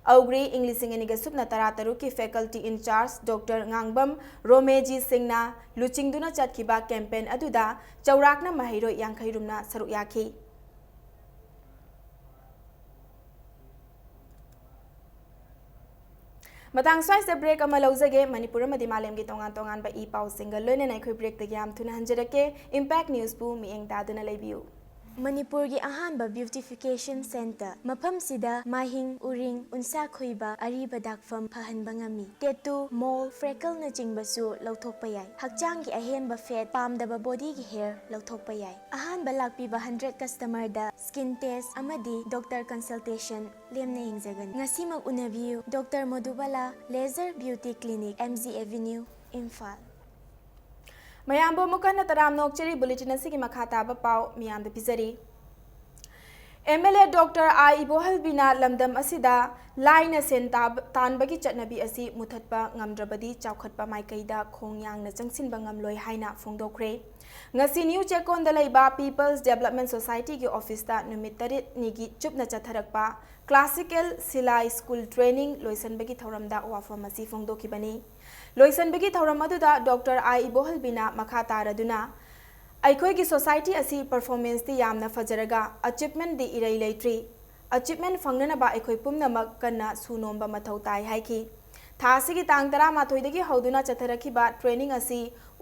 ꯑꯧꯒ꯭ꯔꯤ ꯏꯪ ꯂꯤꯁꯤꯡ ꯑꯅꯤꯒ ꯁꯨꯞꯅ ꯇꯔꯥ ꯇꯔꯨꯛꯀꯤ faculty in charge Doctor ꯉꯥꯡꯕꯝ ꯔꯣꯃꯦꯖꯤ ꯁꯤꯡꯅ ꯂꯨꯆꯤꯡꯗꯨꯅ ꯆꯠꯈꯤꯕ campaign ꯑꯗꯨꯗ ꯆꯥꯎꯔꯥꯛꯅ ꯃꯍꯩꯔꯣꯏ ꯌꯥꯡꯈꯩ ꯔꯣꯝꯅ ꯁꯔꯨꯛ ꯌꯥꯈꯤ꯫ ꯃꯇꯥꯡ ꯁ꯭ꯋꯥꯏꯁꯤꯗ break ꯑꯃ ꯂꯧꯖꯒꯦ꯫ ꯃꯅꯤꯄꯨꯔ ꯑꯃꯗꯤ ꯃꯥꯂꯦꯝꯒꯤ ꯇꯣꯉꯥꯟ ꯇꯣꯉꯥꯟꯕ ꯏ ꯄꯥꯎꯁꯤꯡꯒ ꯂꯣꯏꯅꯅ ꯑꯩꯈꯣꯏ breakꯇꯒꯤ ꯌꯥꯝ ꯊꯨꯅ ꯍꯟꯖꯔꯛꯀꯦ꯫ Impact Newsꯄꯨ ꯃꯤꯠꯌꯦꯡ ꯇꯥꯗꯨꯅ ꯂꯩꯕꯤꯌꯨ꯫ ꯃꯅꯤꯄꯨꯔꯒꯤ ꯑꯍꯥꯟꯕ beautification centre꯫ ꯃꯐꯝꯁꯤꯗ ꯃꯥꯏꯍꯤꯡ, ꯎꯔꯤꯡ, ꯎꯟꯁꯥ ꯈꯣꯏꯕ, ꯑꯔꯤꯕ ꯗꯥꯛꯐꯝ ꯐꯍꯟꯕ ꯉꯝꯃꯤ꯫ Tattoo, mole, freckleꯅꯆꯤꯡꯕꯁꯨ ꯂꯧꯊꯣꯛꯄ ꯌꯥꯏ꯫ ꯍꯛꯆꯥꯡꯒꯤ ꯑꯍꯦꯟꯕ fat, ꯄꯥꯝꯗꯕ bodyꯒꯤ hair ꯂꯧꯊꯣꯛꯄ ꯌꯥꯏ꯫ ꯑꯍꯥꯟꯕ ꯂꯥꯛꯄꯤꯕ hundred customerꯗ skin test ꯑꯃꯗꯤ doctor consultation ꯂꯦꯝꯅ ꯌꯦꯡꯖꯒꯅꯤ꯫ ꯉꯁꯤꯃꯛ ꯎꯅꯕꯤꯌꯨ꯫ Doctor ꯃꯣꯗꯨꯕꯥꯂꯥ Laser Beauty Clinic, M G Avenue, Imphal. ꯃꯌꯥꯝꯕꯨ ꯑꯃꯨꯛ ꯍꯟꯅ ꯇꯔꯥꯝꯅ ꯑꯣꯛꯆꯔꯤ꯫ Bulletin ꯑꯁꯤꯒꯤ ꯃꯈꯥ ꯇꯥꯕ ꯄꯥꯎ ꯃꯤꯌꯥꯝꯗ ꯄꯤꯖꯔꯤ꯫ ꯑꯦꯝ ꯑꯦꯜ ꯑꯦ ꯗꯣꯛꯇꯔ ꯑꯥꯏ ꯏꯕꯣꯍꯜꯕꯤꯅ ꯂꯝꯗꯝ ꯑꯁꯤꯗ ꯂꯥꯏꯅ ꯁꯦꯟ ꯇꯥꯕ-, ꯇꯥꯟꯕꯒꯤ ꯆꯠꯅꯕꯤ ꯑꯁꯤ ꯃꯨꯊꯠꯄ ꯉꯝꯗ꯭ꯔꯕꯗꯤ ꯆꯥꯎꯈꯠꯄ ꯃꯥꯏꯀꯩꯗ ꯈꯣꯡ ꯌꯥꯡꯅ ꯆꯪꯁꯤꯟꯕ ꯉꯝꯂꯣꯏ ꯍꯥꯏꯅ ꯐꯣꯡꯗꯣꯛꯈ꯭ꯔꯦ꯫ ꯉꯁꯤ ꯅ꯭ꯌꯨ ꯆꯦꯛꯀꯣꯟꯗ ꯂꯩꯕ People's Development Societyꯒꯤ ꯑꯣꯐꯤꯁꯇ ꯅꯨꯃꯤꯠ ꯇꯔꯦꯠꯅꯤꯒꯤ ꯆꯨꯞꯅ ꯆꯠꯊꯔꯛꯄ Classical Silai School Training ꯂꯣꯏꯁꯤꯟꯕꯒꯤ ꯊꯧꯔꯝꯗ ꯋꯥꯐꯝ ꯑꯁꯤ ꯐꯣꯡꯗꯣꯛꯈꯤꯕꯅꯤ꯫ ꯂꯣꯏꯁꯤꯟꯕꯒꯤ ꯊꯧꯔꯝ ꯑꯗꯨꯗ ꯗꯣꯛꯇꯔ ꯑꯥꯏ ꯏꯕꯣꯍꯜꯕꯤꯅ ꯃꯈꯥ ꯇꯥꯔꯗꯨꯅ, "ꯑꯩꯈꯣꯏꯒꯤ society ꯑꯁꯤ performanceꯇꯤ ꯌꯥꯝꯅ ꯐꯖꯔꯒ achievementꯗꯤ ꯏꯔꯩ ꯂꯩꯇ꯭ꯔꯤ꯫ Achievement ꯐꯪꯅꯅꯕ ꯑꯩꯈꯣꯏ ꯄꯨꯝꯅꯃꯛ ꯀꯟꯅ ꯁꯨ ꯅꯣꯝꯕ ꯃꯊꯧ ꯇꯥꯏ" ꯍꯥꯏꯈꯤ꯫ ꯊꯥ ꯑꯁꯤꯒꯤ ꯇꯥꯡ ꯇꯔꯥꯃꯥꯊꯣꯏꯗꯒꯤ ꯍꯧꯗꯨꯅ ꯆꯠꯊꯔꯛꯈꯤꯕ training ꯑꯁꯤ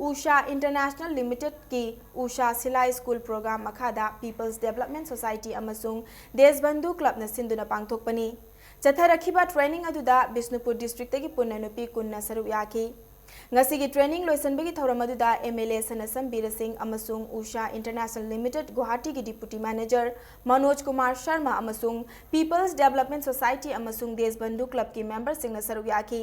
ꯎꯁꯥ International Limitedꯀꯤ ꯎꯁꯥ ꯁꯤꯂꯥꯏ School Program ꯃꯈꯥꯗ People's Development Society ꯑꯃꯁꯨꯡ ꯗꯦꯁꯕꯟꯙꯨ Clubꯅ ꯁꯤꯟꯗꯨꯅ ꯄꯥꯡꯊꯣꯛꯄꯅꯤ꯫ ꯆꯠꯊꯔꯛꯈꯤꯕ training ꯑꯗꯨꯗ ꯕꯤꯁꯅꯨꯄꯨꯔ districtꯇꯒꯤ ꯄꯨꯟꯅ ꯅꯨꯄꯤ ꯀꯨꯟꯅ ꯁꯔꯨꯛ ꯌꯥꯈꯤ꯫ ꯉꯁꯤꯒꯤ training ꯂꯣꯏꯁꯤꯟꯕꯒꯤ ꯊꯧꯔꯝ ꯑꯗꯨꯗ ꯑꯦꯝ ꯑꯦꯜ ꯑꯦ ꯁꯅꯥꯁꯝ ꯕꯤꯔ ꯁꯤꯡ ꯑꯃꯁꯨꯡ ꯎꯁꯥ International Limited ꯒꯨꯋꯥꯍꯥꯇꯤꯒꯤ Deputy Manager Manoj Kumar Sharma ꯑꯃꯁꯨꯡ People's Development Society ꯑꯃꯁꯨꯡ ꯗꯦꯁꯕꯟꯙꯨ Clubꯀꯤ memberꯁꯤꯡꯅ ꯁꯔꯨꯛ ꯌꯥꯈꯤ꯫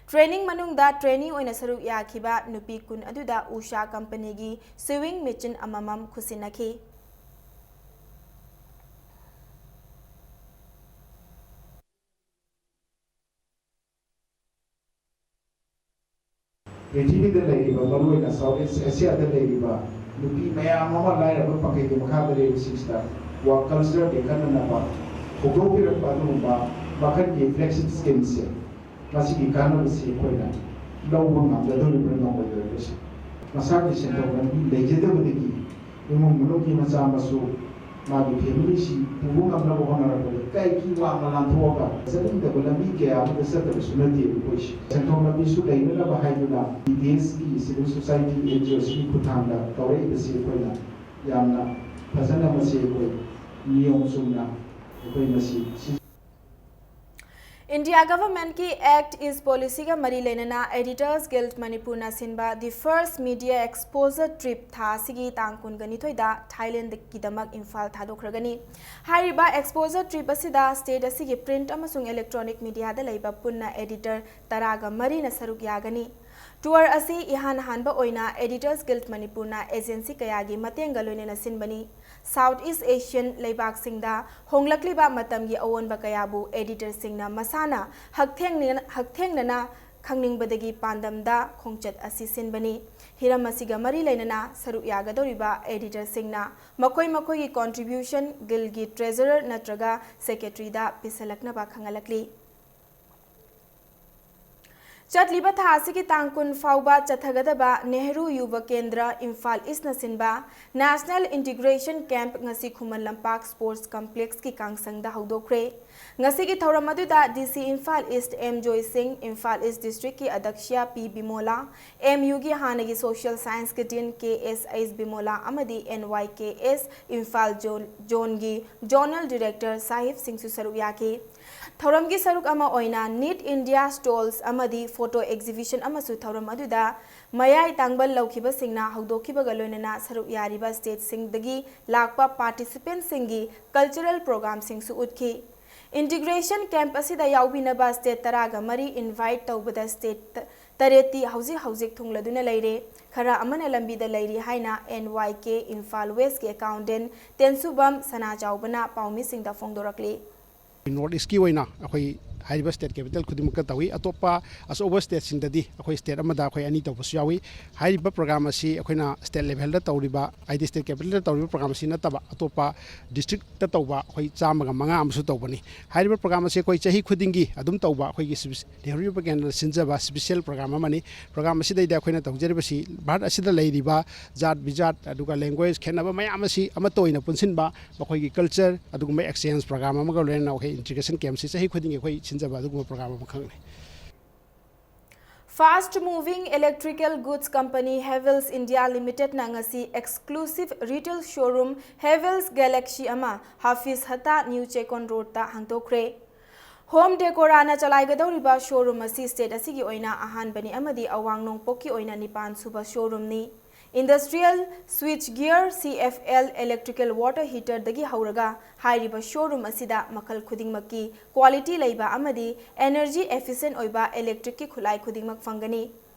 Training ꯃꯅꯨꯡꯗ trainee ꯑꯣꯏꯅ ꯁꯔꯨꯛ ꯌꯥꯈꯤꯕ ꯅꯨꯄꯤ ꯀꯨꯟ ꯑꯗꯨꯗ ꯎꯁꯥ companyꯒꯤ sewing machine ꯑꯃꯃꯝ ꯈꯨꯠꯁꯤꯟꯅꯈꯤ꯫ ꯄ꯭ꯔꯤꯊꯤꯕꯤꯗ ꯂꯩꯔꯤꯕ, ꯃꯔꯨꯑꯣꯏꯅ South East Asiaꯗ ꯂꯩꯔꯤꯕ ꯅꯨꯄꯤ ꯃꯌꯥꯝ ꯑꯃ ꯂꯥꯏꯔꯕ ꯄꯥꯡꯒꯩꯒꯤ ꯃꯈꯥꯗ ꯂꯩꯔꯤꯕꯁꯤꯡꯁꯤꯗ work culture ꯂꯤꯡꯈꯠꯅꯅꯕ ꯍꯧꯗꯣꯛꯄꯤꯔꯛꯄ ꯑꯗꯨꯒꯨꯝꯕ ꯃꯈꯜꯒꯤ flagship schemeꯁꯦ, ꯃꯁꯤꯒꯤ ꯀꯥꯟꯅꯕꯁꯤ ꯑꯩꯈꯣꯏꯅ ꯂꯧꯕ ꯉꯝꯒꯗꯧꯔꯤꯕ꯭ꯔꯥ ꯉꯝꯃꯣꯏꯗꯧꯔꯤꯕ꯭ꯔꯥ? ꯃꯁꯥꯒꯤ ꯁꯦꯟꯊꯣꯛ ꯂꯝꯕꯤ ꯂꯩꯖꯗꯕꯗꯒꯤ ꯏꯃꯨꯡ ꯃꯅꯨꯡꯒꯤ ꯃꯆꯥ ꯃꯁꯨ ꯃꯥꯒꯤ familyꯁꯤ ꯄꯨꯕ ꯉꯝꯅꯕ ꯍꯣꯠꯅꯔꯛꯄꯗ ꯏꯀꯥꯏ ꯏꯀꯤ ꯋꯥꯡꯃ ꯂꯥꯟꯊꯣꯛꯑꯒ ꯆꯠꯅꯤꯡꯗꯕ ꯂꯝꯕꯤ ꯀꯌꯥ ꯑꯃꯗ ꯆꯠꯇꯕꯁꯨ ꯅꯠꯇꯦ ꯑꯩꯈꯣꯏꯁꯦ꯫ ꯁꯦꯟꯊꯣꯛ ꯂꯝꯕꯤꯁꯨ ꯂꯩꯅꯅꯕ ꯍꯥꯏꯗꯨꯅ ꯕꯤ ꯗꯤ ꯑꯦꯁꯀꯤ, civil society, ꯑꯦꯟ ꯖꯤ ꯑꯣꯁꯤꯡꯒꯤ ꯈꯨꯠꯊꯥꯡꯗ ꯇꯧꯔꯛꯏꯕꯁꯤ ꯑꯩꯈꯣꯏꯅ ꯌꯥꯝꯅ ꯐꯖꯅ ꯃꯁꯤ ꯑꯩꯈꯣꯏ ꯅꯤꯌꯣꯝ ꯆꯨꯝꯅ ꯑꯩꯈꯣꯏ ꯃꯁꯤ ꯁꯤ India Governmentꯀꯤ Act East Policyꯒ ꯃꯔꯤ ꯂꯩꯅꯅ Editors Guild ꯃꯅꯤꯄꯨꯔꯅ ꯁꯤꯟꯕ The First Media Exposure Trip ꯊꯥ ꯑꯁꯤꯒꯤ ꯇꯥꯡ ꯀꯨꯟꯒ ꯅꯤꯊꯣꯏꯗ ꯊꯥꯏꯂꯦꯟꯗꯒꯤꯗꯃꯛ ꯏꯝꯐꯥꯜ ꯊꯥꯗꯣꯛꯈ꯭ꯔꯒꯅꯤ꯫ ꯍꯥꯏꯔꯤꯕ exposure trip ꯑꯁꯤꯗ state ꯑꯁꯤꯒꯤ print ꯑꯃꯁꯨꯡ electronic mediaꯗ ꯂꯩꯕ ꯄꯨꯟꯅ editor ꯇꯔꯥꯒ ꯃꯔꯤꯅ ꯁꯔꯨꯛ ꯌꯥꯒꯅꯤ꯫ Tour ꯑꯁꯤ ꯏꯍꯥꯟ ꯍꯥꯟꯕ ꯑꯣꯏꯅ Editors Guild ꯃꯅꯤꯄꯨꯔꯅ agency ꯀꯌꯥꯒꯤ ꯃꯇꯦꯡꯒ ꯂꯣꯏꯅꯅ ꯁꯤꯟꯕꯅꯤ꯫ South East Asian ꯂꯩꯕꯥꯛꯁꯤꯡꯗ ꯍꯣꯡꯂꯛꯂꯤꯕ ꯃꯇꯝꯒꯤ ꯑꯑꯣꯟꯕ ꯀꯌꯥꯕꯨ editorꯁꯤꯡꯅ ꯃꯁꯥꯅ ꯍꯛꯊꯦꯡꯅ-, ꯍꯛꯊꯦꯡꯅꯅ ꯈꯪꯅꯤꯡꯕꯗꯒꯤ ꯄꯥꯟꯗꯝꯗ ꯈꯣꯡꯆꯠ ꯑꯁꯤ ꯁꯤꯟꯕꯅꯤ꯫ ꯍꯤꯔꯝ ꯑꯁꯤꯒ ꯃꯔꯤ ꯂꯩꯅꯅ ꯁꯔꯨꯛ ꯌꯥꯒꯗꯧꯔꯤꯕ editorꯁꯤꯡꯅ ꯃꯈꯣꯏ ꯃꯈꯣꯏꯒꯤ contribution Guildꯒꯤ treasurer ꯅꯠꯇ꯭ꯔꯒ secretaryꯗ ꯄꯤꯁꯜꯂꯛꯅꯕ ꯈꯪꯍꯜꯂꯛꯂꯤ꯫ ꯆꯠꯂꯤꯕ ꯊꯥ ꯑꯁꯤꯒꯤ ꯇꯥꯡ ꯀꯨꯟ ꯐꯥꯎꯕ ꯆꯠꯊꯒꯗꯕ ꯅꯦꯍꯔꯨ ꯌꯨꯕ ꯀꯦꯟꯗ꯭ꯔ ꯏꯝꯐꯥꯜ ꯏꯁꯅ ꯁꯤꯟꯕ National Integration Camp ꯉꯁꯤ ꯈꯨꯃꯟ ꯂꯝꯄꯥꯛ Sports Complexꯀꯤ ꯀꯥꯡꯁꯪꯗ ꯍꯧꯗꯣꯛꯈ꯭ꯔꯦ꯫ ꯉꯁꯤꯒꯤ ꯊꯧꯔꯝ ꯑꯗꯨꯗ DC ꯏꯝꯐꯥꯜ ꯏꯁ ꯑꯦꯝ ꯖꯣꯏ ꯁꯤꯡ, ꯏꯝꯐꯥꯜ ꯏꯁ districtꯀꯤ ꯑꯗꯛꯁ꯭ꯌ ꯄꯤ ꯕꯤꯃꯣꯂꯥ, MUꯒꯤ ꯍꯥꯟꯅꯒꯤ Social Scienceꯀꯤ dean ꯀꯦ ꯑꯦꯁ ꯑꯩꯁ ꯕꯤꯃꯣꯂꯥ ꯑꯃꯗꯤ NYKS ꯏꯝꯐꯥꯜ ꯖꯣꯟ-, zoneꯒꯤ zonal director ꯁꯥꯍꯤꯕ ꯁꯤꯡꯁꯨ ꯁꯔꯨꯛ ꯌꯥꯈꯤ꯫ ꯊꯧꯔꯝꯒꯤ ꯁꯔꯨꯛ ꯑꯃ ꯑꯣꯏꯅ Knit India stalls ꯑꯃꯗꯤ photo exhibition ꯑꯃꯁꯨ ꯊꯧꯔꯝ ꯑꯗꯨꯗ ꯃꯌꯥꯏ ꯇꯥꯡꯕꯜ ꯂꯧꯈꯤꯕꯁꯤꯡꯅ ꯍꯧꯗꯣꯛꯈꯤꯕꯒ ꯂꯣꯏꯅꯅ ꯁꯔꯨꯛ ꯌꯥꯔꯤꯕ stateꯁꯤꯡꯗꯒꯤ ꯂꯥꯛꯄ participantꯁꯤꯡꯒꯤ cultural programꯁꯤꯡꯁꯨ ꯎꯠꯈꯤ꯫ Integration camp ꯑꯁꯤꯗ ꯌꯥꯎꯕꯤꯅꯕ state ꯇꯔꯥꯒ ꯃꯔꯤ invite ꯇꯧꯕꯗ state ꯇ-, ꯇꯔꯦꯠꯇꯤ ꯍꯧꯖꯤꯛ ꯍꯧꯖꯤꯛ ꯊꯨꯡꯂꯗꯨꯅ ꯂꯩꯔꯦ꯫ ꯈꯔ ꯑꯃꯅ ꯂꯝꯕꯤꯗ ꯂꯩꯔꯤ ꯍꯥꯏꯅ NYK ꯏꯝꯐꯥꯜ Westꯀꯤ accountant ꯇꯦꯟꯁꯨꯕꯝ ꯁꯅꯥꯆꯥꯎꯕꯅ ꯄꯥꯎꯃꯤꯁꯤꯡꯗ ꯐꯣꯡꯗꯣꯔꯛꯂꯤ꯫ North Eastꯀꯤ ꯑꯣꯏꯅ ꯑꯩꯈꯣꯏ ꯍꯥꯏꯔꯤꯕ state capital ꯈꯨꯗꯤꯡꯃꯛꯇ ꯇꯧꯏ꯫ ꯑꯇꯣꯞꯄ ꯑꯆꯧꯕ stateꯁꯤꯡꯗꯗꯤ ꯑꯩꯈꯣꯏ state ꯑꯃꯗ ꯑꯩꯈꯣꯏ ꯑꯅꯤ ꯇꯧꯕꯁꯨ ꯌꯥꯎꯏ꯫ ꯍꯥꯏꯔꯤꯕ program ꯑꯁꯤ ꯑꯩꯈꯣꯏꯅ state levelꯗ ꯇꯧꯔꯤꯕ, ꯍꯥꯏꯗꯤ state capitalꯗ ꯇꯧꯔꯤꯕ program ꯑꯁꯤ ꯅꯠꯇꯕ ꯑꯇꯣꯞꯄ districtꯇ ꯇꯧꯕ ꯑꯩꯈꯣꯏ ꯆꯥꯝꯃꯒ ꯃꯉꯥ ꯑꯃꯁꯨ ꯇꯧꯕꯅꯤ꯫ ꯍꯥꯏꯔꯤꯕ program ꯑꯁꯤ ꯑꯩꯈꯣꯏ ꯆꯍꯤ ꯈꯨꯗꯤꯡꯒꯤ ꯑꯗꯨꯝ ꯇꯧꯕ ꯑꯩꯈꯣꯏꯒꯤ ꯁꯤꯕꯤꯁ-, ꯅꯦꯍꯔꯨ ꯌꯨꯕ ꯀꯦꯟꯗ꯭ꯔꯅ ꯁꯤꯟꯖꯕ special program ꯑꯃꯅꯤ꯫ Program ꯑꯁꯤꯗꯩꯗ ꯑꯩꯈꯣꯏꯅ ꯇꯧꯖꯔꯤꯕꯁꯤ ꯚꯥꯔꯠ ꯑꯁꯤꯗ ꯂꯩꯔꯤꯕ ꯖꯥꯠ ꯕꯤꯖꯥꯠ ꯑꯗꯨꯒ language ꯈꯦꯠꯅꯕ ꯃꯌꯥꯝ ꯑꯁꯤ ꯑꯃꯠꯇ ꯑꯣꯏꯅ ꯄꯨꯟꯁꯤꯟꯕ ꯃꯈꯣꯏꯒꯤ culture ꯑꯗꯨꯒꯨꯝꯕ exchange program ꯑꯃꯒ ꯂꯣꯏꯅꯅ ꯑꯩꯈꯣꯏ integration campꯁꯤ ꯆꯍꯤ ꯈꯨꯗꯤꯡꯒꯤ ꯑꯩꯈꯣꯏ ꯁꯤꯟꯖꯕ ꯑꯗꯨꯒꯨꯝꯕ program ꯑꯃꯈꯛꯅꯤ꯫ Fast moving electrical goods company Havells India Limitedꯅ ꯉꯁꯤ exclusive retail showroom Havells Galaxy ꯑꯃ Hafiz Hatta New Chekon Roadꯇ ꯍꯥꯡꯗꯣꯛꯈ꯭ꯔꯦ꯫ Home Decorꯅ ꯆꯂꯥꯏꯒꯗꯧꯔꯤꯕ showroom ꯑꯁꯤ state ꯑꯁꯤꯒꯤ ꯑꯣꯏꯅ ꯑꯍꯥꯟꯕꯅꯤ ꯑꯃꯗꯤ ꯑꯋꯥꯡ ꯅꯣꯡꯄꯣꯛꯀꯤ ꯑꯣꯏꯅ ꯅꯤꯄꯥꯟ ꯁꯨꯕ showroomꯅꯤ꯫ Industrial switch gear, CFL, electrical water heaterꯗꯒꯤ ꯍꯧꯔꯒ ꯍꯥꯏꯔꯤꯕ showroom ꯑꯁꯤꯗ ꯃꯈꯜ ꯈꯨꯗꯤꯡꯃꯛꯀꯤ quality ꯂꯩꯕ ꯑꯃꯗꯤ energy efficient ꯑꯣꯏꯕ electricꯀꯤ ꯈꯨꯠꯂꯥꯏ ꯈꯨꯗꯤꯡꯃꯛ ꯐꯪꯒꯅꯤ꯫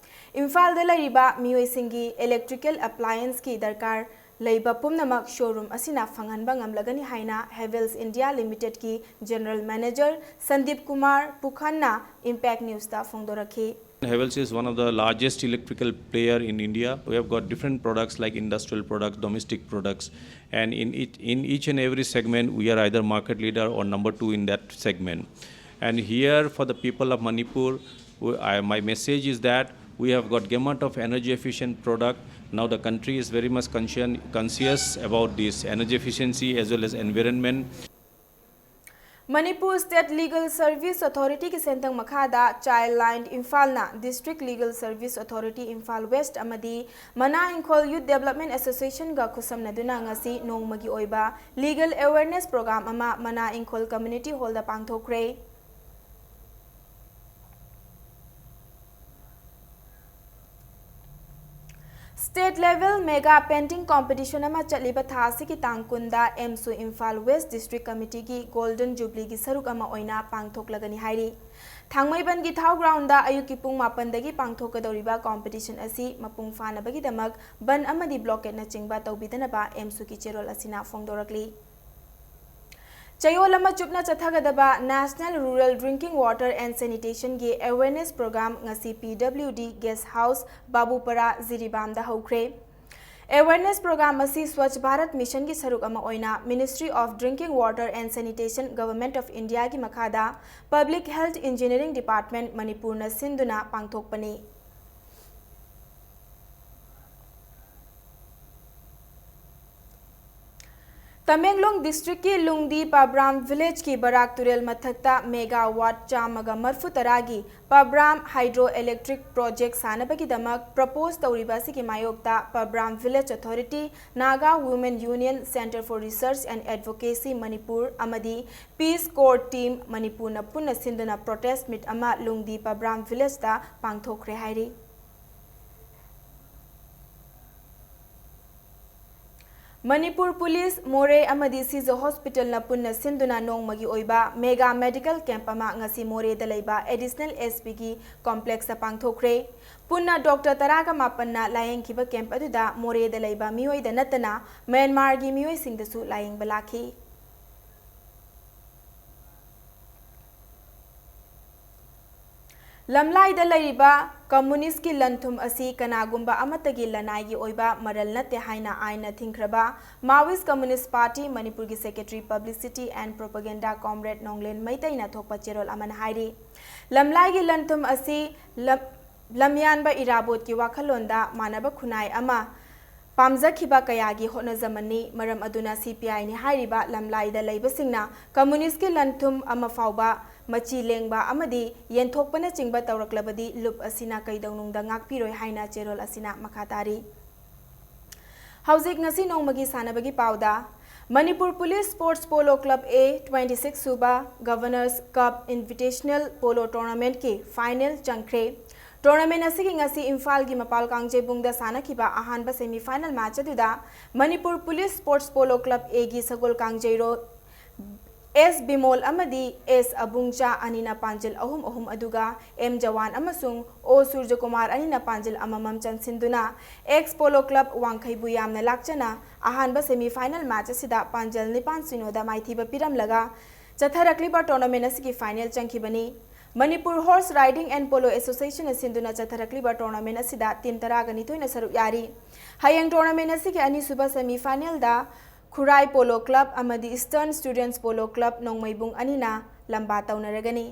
ꯏꯝꯐꯥꯜꯗ ꯂꯩꯔꯤꯕ ꯃꯤꯑꯣꯏꯁꯤꯡꯒꯤ electrical applianceꯀꯤ ꯗꯔꯀꯥꯔ ꯂꯩꯕ ꯄꯨꯝꯅꯃꯛ showroom ꯑꯁꯤꯅ ꯐꯪꯍꯟꯕ ꯉꯝꯂꯒꯅꯤ ꯍꯥꯏꯅ Havells India Limitedꯀꯤ General Manager Sandeep Kumar ꯄꯨꯈꯟꯅ Impact Newsꯇ ꯐꯣꯡꯗꯣꯔꯛꯈꯤ꯫ Havells is one of the largest electrical player in India. We have got different products like industrial products, domestic products, and in each, in each and every segment, we are either market leader or number two in that segment. And here, for the people of Manipur, we, I, my message is that we have got gamut of energy efficient product. Now the country is very much conscien-, conscious about this energy efficiency as well as environment. Manipur State Legal Service Authorityꯒꯤ ꯁꯦꯟꯊꯪ ꯃꯈꯥꯗ Childline Imphalꯅ District Legal Service Authority Imphal West ꯑꯃꯗꯤ ꯃꯅꯥ ꯏꯪꯈꯣꯜ Youth Development Associationꯒ ꯈꯨꯠꯁꯝꯅꯗꯨꯅ ꯉꯁꯤ ꯅꯣꯡꯃꯒꯤ ꯑꯣꯏꯕ legal awareness program ꯑꯃ ꯃꯅꯥ ꯏꯪꯈꯣꯜ Community Hallꯗ ꯄꯥꯡꯊꯣꯛꯈ꯭ꯔꯦ꯫ State Level Mega Painting Competition ꯑꯃ ꯆꯠꯂꯤꯕ ꯊꯥ ꯑꯁꯤꯒꯤ ꯇꯥꯡ ꯀꯨꯟꯗ ꯑꯦꯝꯁꯨ ꯏꯝꯐꯥꯜ West District Committeeꯒꯤ Golden Jubileeꯒꯤ ꯁꯔꯨꯛ ꯑꯃ ꯑꯣꯏꯅ ꯄꯥꯡꯊꯣꯛꯂꯒꯅꯤ ꯍꯥꯏꯔꯤ꯫ ꯊꯥꯡꯃꯩꯕꯟꯒꯤ ꯊꯥꯎ groundꯗ ꯑꯌꯨꯛꯀꯤ ꯄꯨꯡ ꯃꯥꯄꯟꯗꯒꯤ ꯄꯥꯡꯊꯣꯛꯀꯗꯧꯔꯤꯕ competition ꯑꯁꯤ ꯃꯄꯨꯡ ꯐꯥꯅꯕꯒꯤꯗꯃꯛ ꯕꯟ ꯑꯃꯗꯤ blockadeꯅꯆꯤꯡꯕ ꯇꯧꯕꯤꯗꯅꯕ ꯑꯦꯝꯁꯨꯒꯤ ꯆꯦꯔꯣꯜ ꯑꯁꯤꯅ ꯐꯣꯡꯗꯣꯔꯛꯂꯤ꯫ ꯆꯌꯣꯜ ꯑꯃ ꯆꯨꯞꯅ ꯆꯠꯊꯒꯗꯕ National Rural Drinking Water and Sanitationꯒꯤ awareness program ꯉꯁꯤ P W D Guest House, ꯕꯥꯕꯨꯄꯔꯥ, ꯖꯤꯔꯤꯕꯥꯝꯗ ꯍꯧꯈ꯭ꯔꯦ꯫ Awareness program ꯑꯁꯤ Swachh Bharat Missionꯒꯤ ꯁꯔꯨꯛ ꯑꯃ ꯑꯣꯏꯅ Ministry of Drinking Water and Sanitation, Government of Indiaꯒꯤ ꯃꯈꯥꯗ Public Health Engineering Department, ꯃꯅꯤꯄꯨꯔꯅ ꯁꯤꯟꯗꯨꯅ ꯄꯥꯡꯊꯣꯛꯄꯅꯤ꯫ ꯇꯃꯦꯡꯂꯣꯡ districtꯀꯤ ꯂꯨꯡꯗꯤ ꯄꯥꯕ꯭ꯔꯥꯝ villageꯀꯤ ꯕꯔꯥꯛ ꯇꯨꯔꯦꯜ ꯃꯊꯛꯇ megawatt ꯆꯥꯝꯃꯒ ꯃꯔꯐꯨ ꯇꯔꯥꯒꯤ ꯄꯥꯕ꯭ꯔꯥꯝ Hydro Electric Project ꯁꯥꯅꯕꯒꯤꯗꯃꯛ propose ꯇꯧꯔꯤꯕ ꯑꯁꯤꯒꯤ ꯃꯥꯌꯣꯛꯇ ꯄꯥꯕ꯭ꯔꯥꯝ Village Authority, Naga Women Union, Centre for Research and Advocacy Manipur ꯑꯃꯗꯤ Peace Corps Team ꯃꯅꯤꯄꯨꯔꯅ ꯄꯨꯟꯅ ꯁꯤꯟꯗꯨꯅ protest meet ꯑꯃ ꯂꯨꯡꯗꯤ ꯄꯥꯕ꯭ꯔꯥꯝ villageꯇ ꯄꯥꯡꯊꯣꯛꯈ꯭ꯔꯦ ꯍꯥꯏꯔꯤ꯫ ꯃꯅꯤꯄꯨꯔ ꯄꯨꯂꯤꯁ, ꯃꯣꯔꯦ ꯑꯃꯗꯤ ꯁꯤꯖ ꯍꯣꯁꯄꯤꯇꯥꯜꯅ ꯄꯨꯟꯅ ꯁꯤꯟꯗꯨꯅ ꯅꯣꯡꯃꯒꯤ ꯑꯣꯏꯕ ꯃꯦꯒꯥ ꯃꯦꯗꯤꯀꯦꯜ ꯀꯦꯝꯞ ꯑꯃ ꯉꯁꯤ ꯃꯣꯔꯦꯗ ꯂꯩꯕ ꯑꯦꯗꯤꯁꯅꯦꯜ ꯑꯦꯁ ꯄꯤꯒꯤ ꯀꯣꯝꯄ꯭ꯂꯦꯛꯁꯇ ꯄꯥꯡꯊꯣꯛꯈ꯭ꯔꯦ꯫ ꯄꯨꯟꯅ ꯗꯣꯛꯇꯔ ꯇꯔꯥꯒ ꯃꯥꯄꯟꯅ ꯂꯥꯌꯦꯡꯈꯤꯕ ꯀꯦꯝꯞ ꯑꯗꯨꯗ ꯃꯣꯔꯦꯗ ꯂꯩꯕ ꯃꯤꯑꯣꯏꯗ ꯅꯠꯇꯅ ꯃ꯭ꯌꯥꯟꯃꯥꯔꯒꯤ ꯃꯤꯑꯣꯏꯁꯤꯡꯗꯁꯨ ꯂꯥꯌꯦꯡꯕ ꯂꯥꯛꯈꯤ꯫ ꯂꯝꯂꯥꯏꯗ ꯂꯩꯔꯤꯕ ꯀꯝꯃꯨꯅꯤꯁ꯭ꯠꯀꯤ ꯂꯟ-ꯊꯨꯝ ꯑꯁꯤ ꯀꯅꯥꯒꯨꯝꯕ ꯑꯃꯠꯇꯒꯤ ꯂꯅꯥꯏꯒꯤ ꯑꯣꯏꯕ ꯃꯔꯜ ꯅꯠꯇꯦ ꯍꯥꯏꯅ ꯑꯥꯏꯟꯅ ꯊꯤꯡꯈ꯭ꯔꯕ Maoist Communist Party ꯃꯅꯤꯄꯨꯔꯒꯤ Secretary Publicity and Propaganda Comrade ꯅꯣꯡꯂꯦꯟ ꯃꯩꯇꯩꯅ ꯊꯣꯛꯄ ꯆꯦꯔꯣꯜ ꯑꯃꯅ ꯍꯥꯏꯔꯤ꯫ ꯂꯝꯂꯥꯏꯒꯤ ꯂꯟ-ꯊꯨꯝ ꯑꯁꯤ ꯂꯝ-, ꯂꯝꯌꯥꯟꯕ ꯏꯔꯥꯕꯣꯠꯀꯤ ꯋꯥꯈꯜꯂꯣꯟꯗ ꯃꯥꯟꯅꯕ ꯈꯨꯟꯅꯥꯏ ꯑꯃ ꯄꯥꯝꯖꯈꯤꯕ ꯀꯌꯥꯒꯤ ꯍꯣꯠꯅꯖꯃꯟꯅꯤ꯫ ꯃꯔꯝ ꯑꯗꯨꯅ ꯁꯤ ꯄꯤ ꯑꯥꯏꯅꯤ ꯍꯥꯏꯔꯤꯕ ꯂꯝꯂꯥꯏꯗ ꯂꯩꯕꯁꯤꯡꯅ ꯀꯝꯃꯨꯅꯤꯁ꯭ꯠꯀꯤ ꯂꯟ-ꯊꯨꯝ ꯑꯃ ꯐꯥꯎꯕ ꯃꯆꯤ ꯂꯦꯡꯕ ꯑꯃꯗꯤ ꯌꯦꯟꯊꯣꯛꯄꯅꯆꯤꯡꯕ ꯇꯧꯔꯛꯂꯕꯗꯤ ꯂꯨꯞ ꯑꯁꯤꯅ ꯀꯩꯗꯧꯅꯨꯡꯗ ꯉꯥꯛꯄꯤꯔꯣꯏ ꯍꯥꯏꯅ ꯆꯦꯔꯣꯜ ꯑꯁꯤꯅ ꯃꯈꯥ ꯇꯥꯔꯤ꯫ ꯍꯧꯖꯤꯛ ꯉꯁꯤ ꯅꯣꯡꯃꯒꯤ ꯁꯥꯟꯅꯕꯒꯤ ꯄꯥꯎꯗ, Manipur police sports polo club A twenty six ꯁꯨꯕ Governors Cup Invitational Polo Tournamentꯀꯤ ꯐꯥꯏꯅꯦꯜ ꯆꯪꯈ꯭ꯔꯦ꯫ ꯇꯣꯔꯅꯥꯃꯦꯟ ꯑꯁꯤꯒꯤ ꯉꯁꯤ ꯏꯝꯐꯥꯜꯒꯤ ꯃꯄꯥꯜ ꯀꯥꯡꯖꯩꯕꯨꯡꯗ ꯁꯥꯟꯅꯈꯤꯕ ꯑꯍꯥꯟꯕ ꯁꯦꯃꯤ ꯐꯥꯏꯅꯦꯜ ꯃꯦꯆ ꯑꯗꯨꯗ Manipur police sports polo club ꯑꯦꯒꯤ ꯁꯒꯣꯜ ꯀꯥꯡꯖꯩꯔꯣ ꯑꯦꯁ ꯕꯤꯃꯣꯜ ꯑꯃꯗꯤ ꯑꯦꯁ ꯑꯕꯨꯡꯆꯥ ꯑꯅꯤꯅ ꯄꯥꯟꯖꯤꯜ ꯑꯍꯨꯝ ꯑꯍꯨꯝ, ꯑꯗꯨꯒ ꯑꯦꯝ ꯖꯋꯥꯟ ꯑꯃꯁꯨꯡ ꯑꯣ ꯁꯨꯔꯖꯀꯨꯃꯥꯔ ꯑꯅꯤꯅ ꯄꯥꯟꯖꯤꯜ ꯑꯃꯃꯝ ꯆꯟꯁꯤꯟꯗꯨꯅ ꯑꯦꯛꯁ ꯄꯣꯂꯣ ꯀ꯭ꯂꯕ ꯋꯥꯡꯈꯩꯕꯨ ꯌꯥꯝꯅ ꯂꯥꯛꯆꯅ ꯑꯍꯥꯟꯕ ꯁꯦꯃꯤ ꯐꯥꯏꯅꯦꯜ ꯃꯦꯆ ꯑꯁꯤꯗ ꯄꯥꯟꯖꯤꯜ ꯅꯤꯄꯥꯟ ꯁꯤꯅꯣꯗ ꯃꯥꯏꯊꯤꯕ ꯄꯤꯔꯝꯂꯒ ꯆꯠꯊꯔꯛꯂꯤꯕ ꯇꯣꯔꯅꯥꯃꯦꯟ ꯑꯁꯤꯒꯤ ꯐꯥꯏꯅꯦꯜ ꯆꯪꯈꯤꯕꯅꯤ꯫ Manipur Horse Riding and Polo Associationꯅ ꯁꯤꯟꯗꯨꯅ ꯆꯠꯊꯔꯛꯂꯤꯕ ꯇꯣꯔꯅꯥꯃꯦꯟ ꯑꯁꯤꯗ ꯇꯤꯝ ꯇꯔꯥꯒ ꯅꯤꯊꯣꯏꯅ ꯁꯔꯨꯛ ꯌꯥꯔꯤ꯫ ꯍꯌꯦꯡ ꯇꯣꯔꯅꯥꯃꯦꯟ ꯑꯁꯤꯒꯤ ꯑꯅꯤꯁꯨꯕ ꯁꯦꯃꯤ ꯐꯥꯏꯅꯦꯜꯗ ꯈꯨꯔꯥꯏ ꯄꯣꯂꯣ ꯀ꯭ꯂꯕ ꯑꯃꯗꯤ Eastern Students Polo Club ꯅꯣꯡꯃꯩꯕꯨꯡ ꯑꯅꯤꯅ ꯂꯝꯕꯥ ꯇꯧꯅꯔꯒꯅꯤ꯫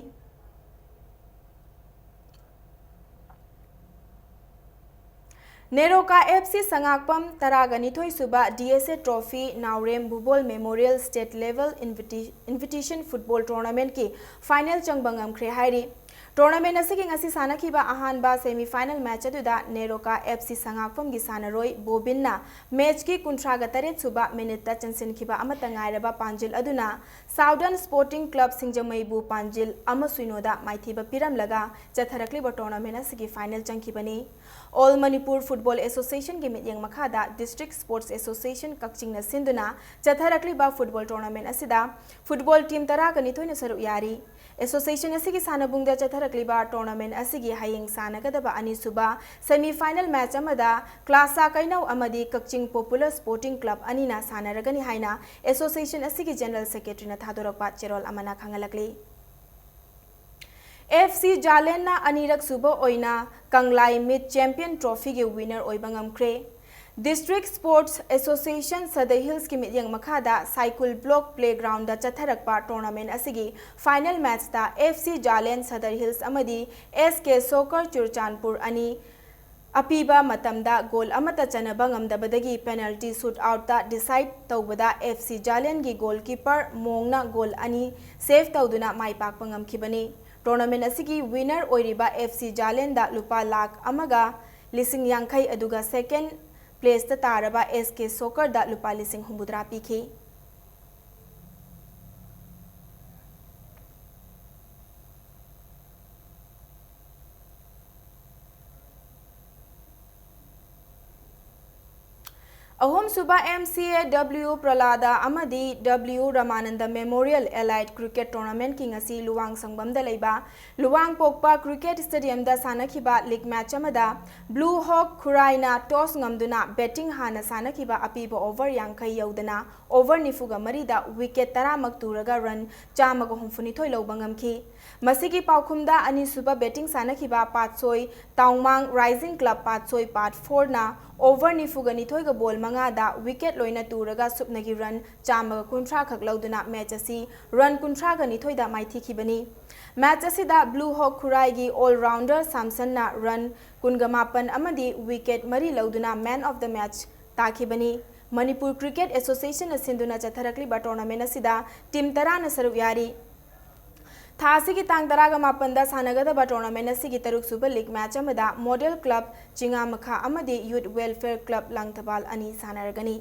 ꯅꯦꯔꯣꯀꯥ ꯑꯦꯐ ꯁꯤ ꯁꯉꯥꯛꯄꯝ ꯇꯔꯥꯒ ꯅꯤꯊꯣꯏ ꯁꯨꯕ D S A trophy Naorem Bhubol memorial state level ꯏꯟꯚꯤꯇꯤ-, ꯏꯟꯚꯤꯇꯦꯁꯟ ꯐꯨꯠꯕꯣꯜ ꯇꯣꯔꯅꯥꯃꯦꯟꯠꯀꯤ ꯐꯥꯏꯅꯦꯜ ꯆꯪꯕ ꯉꯝꯈ꯭ꯔꯦ ꯍꯥꯏꯔꯤ꯫ Tournament ꯑꯁꯤꯒꯤ ꯉꯁꯤ ꯁꯥꯟꯅꯈꯤꯕ ꯑꯍꯥꯟꯕ semi final match ꯑꯗꯨꯗ ꯅꯦꯔꯣꯀꯥ F C ꯁꯉꯥꯛꯐꯝꯒꯤ ꯁꯥꯟꯅꯔꯣꯏ ꯕꯣꯕꯤꯟꯅ match ꯀꯤ ꯀꯨꯟꯊ꯭ꯔꯥꯒ ꯇꯔꯦꯠ ꯁꯨꯕ minute ꯇ ꯆꯟꯁꯤꯟꯈꯤꯕ ꯑꯃꯠꯇ ꯉꯥꯏꯔꯕ ꯄꯥꯟꯖꯤꯜ ꯑꯗꯨꯅ Southern Sporting Club ꯁꯤꯡꯖꯃꯩꯕꯨ ꯄꯥꯟꯖꯤꯜ ꯑꯃ ꯁꯤꯅꯣ ꯗ ꯃꯥꯏꯊꯤꯕ ꯄꯤꯔꯝꯂꯒ ꯆꯠꯊꯔꯛꯂꯤꯕ tournament ꯑꯁꯤꯒꯤ final ꯆꯪꯈꯤꯕꯅꯤ꯫ All Manipur Football Association ꯒꯤ ꯃꯤꯠꯌꯦꯡ ꯃꯈꯥꯗ District Sports Association ꯀꯛꯆꯤꯡꯅ ꯁꯤꯟꯗꯨꯅ ꯆꯠꯊꯔꯛꯂꯤꯕ football tournament ꯑꯁꯤꯗ football team ꯇꯔꯥꯒ ꯅꯤꯊꯣꯏꯅ ꯁꯔꯨꯛ ꯌꯥꯔꯤ꯫ Association ꯑꯁꯤꯒꯤ ꯁꯥꯟꯅꯕꯨꯡꯗ ꯆꯠꯊꯔꯛꯂꯤꯕ tournament ꯑꯁꯤꯒꯤ ꯍꯌꯦꯡ ꯁꯥꯟꯅꯒꯗꯕ ꯑꯅꯤꯁꯨꯕ semi final match ꯑꯃꯗ ꯀ꯭ꯂꯥꯁꯥ ꯀꯩꯅꯧ ꯑꯃꯗꯤ ꯀꯛꯆꯤꯡ Popular Sporting Club ꯑꯅꯤꯅ ꯁꯥꯟꯅꯔꯒꯅꯤ ꯍꯥꯏꯅ association ꯑꯁꯤꯒꯤ general secretary ꯅ ꯊꯥꯗꯣꯔꯛꯄ ꯆꯦꯔꯣꯜ ꯑꯃꯅ ꯈꯪꯍꯜꯂꯛꯂꯤ꯫ F C ꯖꯥꯂꯦꯟꯅ ꯑꯅꯤꯔꯛ ꯁꯨꯕ ꯑꯣꯏꯅ ꯀꯪꯂꯥꯏ Mid Champion Trophy ꯒꯤ winner ꯑꯣꯏꯕ ꯉꯝꯈ꯭ꯔꯦ꯫ District Sports Association Sadar Hills ꯀꯤ ꯃꯤꯠꯌꯦꯡ ꯃꯈꯥꯗ ꯁꯥꯏꯀꯨꯜ block playground ꯗ ꯆꯠꯊꯔꯛꯄ tournament ꯑꯁꯤꯒꯤ final match ꯇ F C ꯖꯥꯂꯦꯟ Sadar Hills ꯑꯃꯗꯤ S K Soccer ꯆꯨꯔꯆꯥꯟꯄꯨꯔ ꯑꯅꯤ ꯑꯄꯤꯕ ꯃꯇꯝꯗ goal ꯑꯃꯠꯇ ꯆꯟꯅꯕ ꯉꯝꯗꯕꯗꯒꯤ penalty shoot out ꯇ decide ꯇꯧꯕꯗ F C ꯖꯥꯂꯦꯟ ꯒꯤ goalkeeper ꯃꯣꯡꯅ goal ꯑꯅꯤ save ꯇꯧꯗꯨꯅ ꯃꯥꯏ ꯄꯥꯛꯄ ꯉꯝꯈꯤꯕꯅꯤ꯫ Tournament ꯑꯁꯤꯒꯤ winner ꯑꯣꯏꯔꯤꯕ F C ꯖꯥꯂꯦꯟꯗ ꯂꯨꯄꯥ ꯂꯥꯈ ꯑꯃꯒ ꯂꯤꯁꯤꯡ ꯌꯥꯡꯈꯩ ꯑꯗꯨꯒ second place ꯇ ꯇꯥꯔꯕ S K Soccer ꯗ ꯂꯨꯄꯥ ꯂꯤꯁꯤꯡ ꯍꯨꯝꯐꯨꯇꯔꯥ ꯄꯤꯈꯤ꯫ ꯑꯍꯨꯝꯁꯨꯕ M C A W ꯄ꯭ꯔꯂꯥꯗ ꯑꯃꯗꯤ W ꯔꯃꯥꯅꯟꯗ Memorial Elite Cricket Tournament ꯀꯤ ꯉꯁꯤ ꯂꯨꯋꯥꯡ ꯁꯪꯕꯝꯗ ꯂꯩꯕ ꯂꯨꯋꯥꯡ ꯄꯣꯛꯄ Cricket Stadium ꯗ ꯁꯥꯟꯅꯈꯤꯕ league match ꯑꯃꯗ Blue Hawk ꯈꯨꯔꯥꯏꯅ toss ꯉꯝꯗꯨꯅ batting ꯍꯥꯟꯅ ꯁꯥꯟꯅꯈꯤꯕ ꯑꯄꯤꯕ over ꯌꯥꯡꯈꯩ ꯌꯧꯗꯅ over ꯅꯤꯐꯨꯒ ꯃꯔꯤꯗ wicket ꯇꯔꯥꯃꯛ ꯇꯨꯔꯒ run ꯆꯥꯝꯃꯒ ꯍꯨꯝꯐꯨꯅꯤꯊꯣꯏ ꯂꯧꯕ ꯉꯝꯈꯤ꯫ ꯃꯁꯤꯒꯤ ꯄꯥꯎꯈꯨꯝꯗ ꯑꯅꯤꯁꯨꯕ batting ꯁꯥꯟꯅꯈꯤꯕ ꯄꯥꯠꯁꯣꯏ ꯇꯥꯎꯃꯥꯡ Rising Club ꯄꯥꯠꯁꯣꯏ part four ꯅ over ꯅꯤꯐꯨꯒ ꯅꯤꯊꯣꯏꯒ ball ꯃꯉꯥꯗ wicket ꯂꯣꯏꯅ ꯇꯨꯔꯒ ꯁꯨꯞꯅꯒꯤ run ꯆꯥꯝꯃꯒ ꯀꯨꯟꯊ꯭ꯔꯥ ꯈꯛ ꯂꯧꯗꯨꯅ match ꯑꯁꯤ run ꯀꯨꯟꯊ꯭ꯔꯥꯒ ꯅꯤꯊꯣꯏꯗ ꯃꯥꯏꯊꯤꯈꯤꯕꯅꯤ꯫ Match ꯑꯁꯤꯗ Blue Hawk ꯈꯨꯔꯥꯏꯒꯤ all rounder ꯁꯥꯝꯁꯟꯅ run ꯀꯨꯟꯒ ꯃꯥꯄꯟ ꯑꯃꯗꯤ wicket ꯃꯔꯤ ꯂꯧꯗꯨꯅ man of the match ꯇꯥꯈꯤꯕꯅꯤ꯫ Manipur Cricket Association ꯅ ꯁꯤꯟꯗꯨꯅ ꯆꯠꯊꯔꯛꯂꯤꯕ tournament ꯑꯁꯤꯗ team ꯇꯔꯥꯅ ꯁꯔꯨꯛ ꯌꯥꯔꯤ꯫ ꯊꯥ ꯑꯁꯤꯒꯤ ꯇꯥꯡ ꯇꯔꯥꯒ ꯃꯥꯄꯟꯗ ꯁꯥꯟꯅꯒꯗꯕ tournament ꯑꯁꯤꯒꯤ ꯇꯔꯨꯛꯁꯨꯕ league match ꯑꯃꯗ Model Club ꯆꯤꯉꯥꯃꯈꯥ ꯑꯃꯗꯤ Youth Welfare Club ꯂꯥꯡꯊꯕꯥꯜ ꯑꯅꯤ ꯁꯥꯟꯅꯔꯒꯅꯤ꯫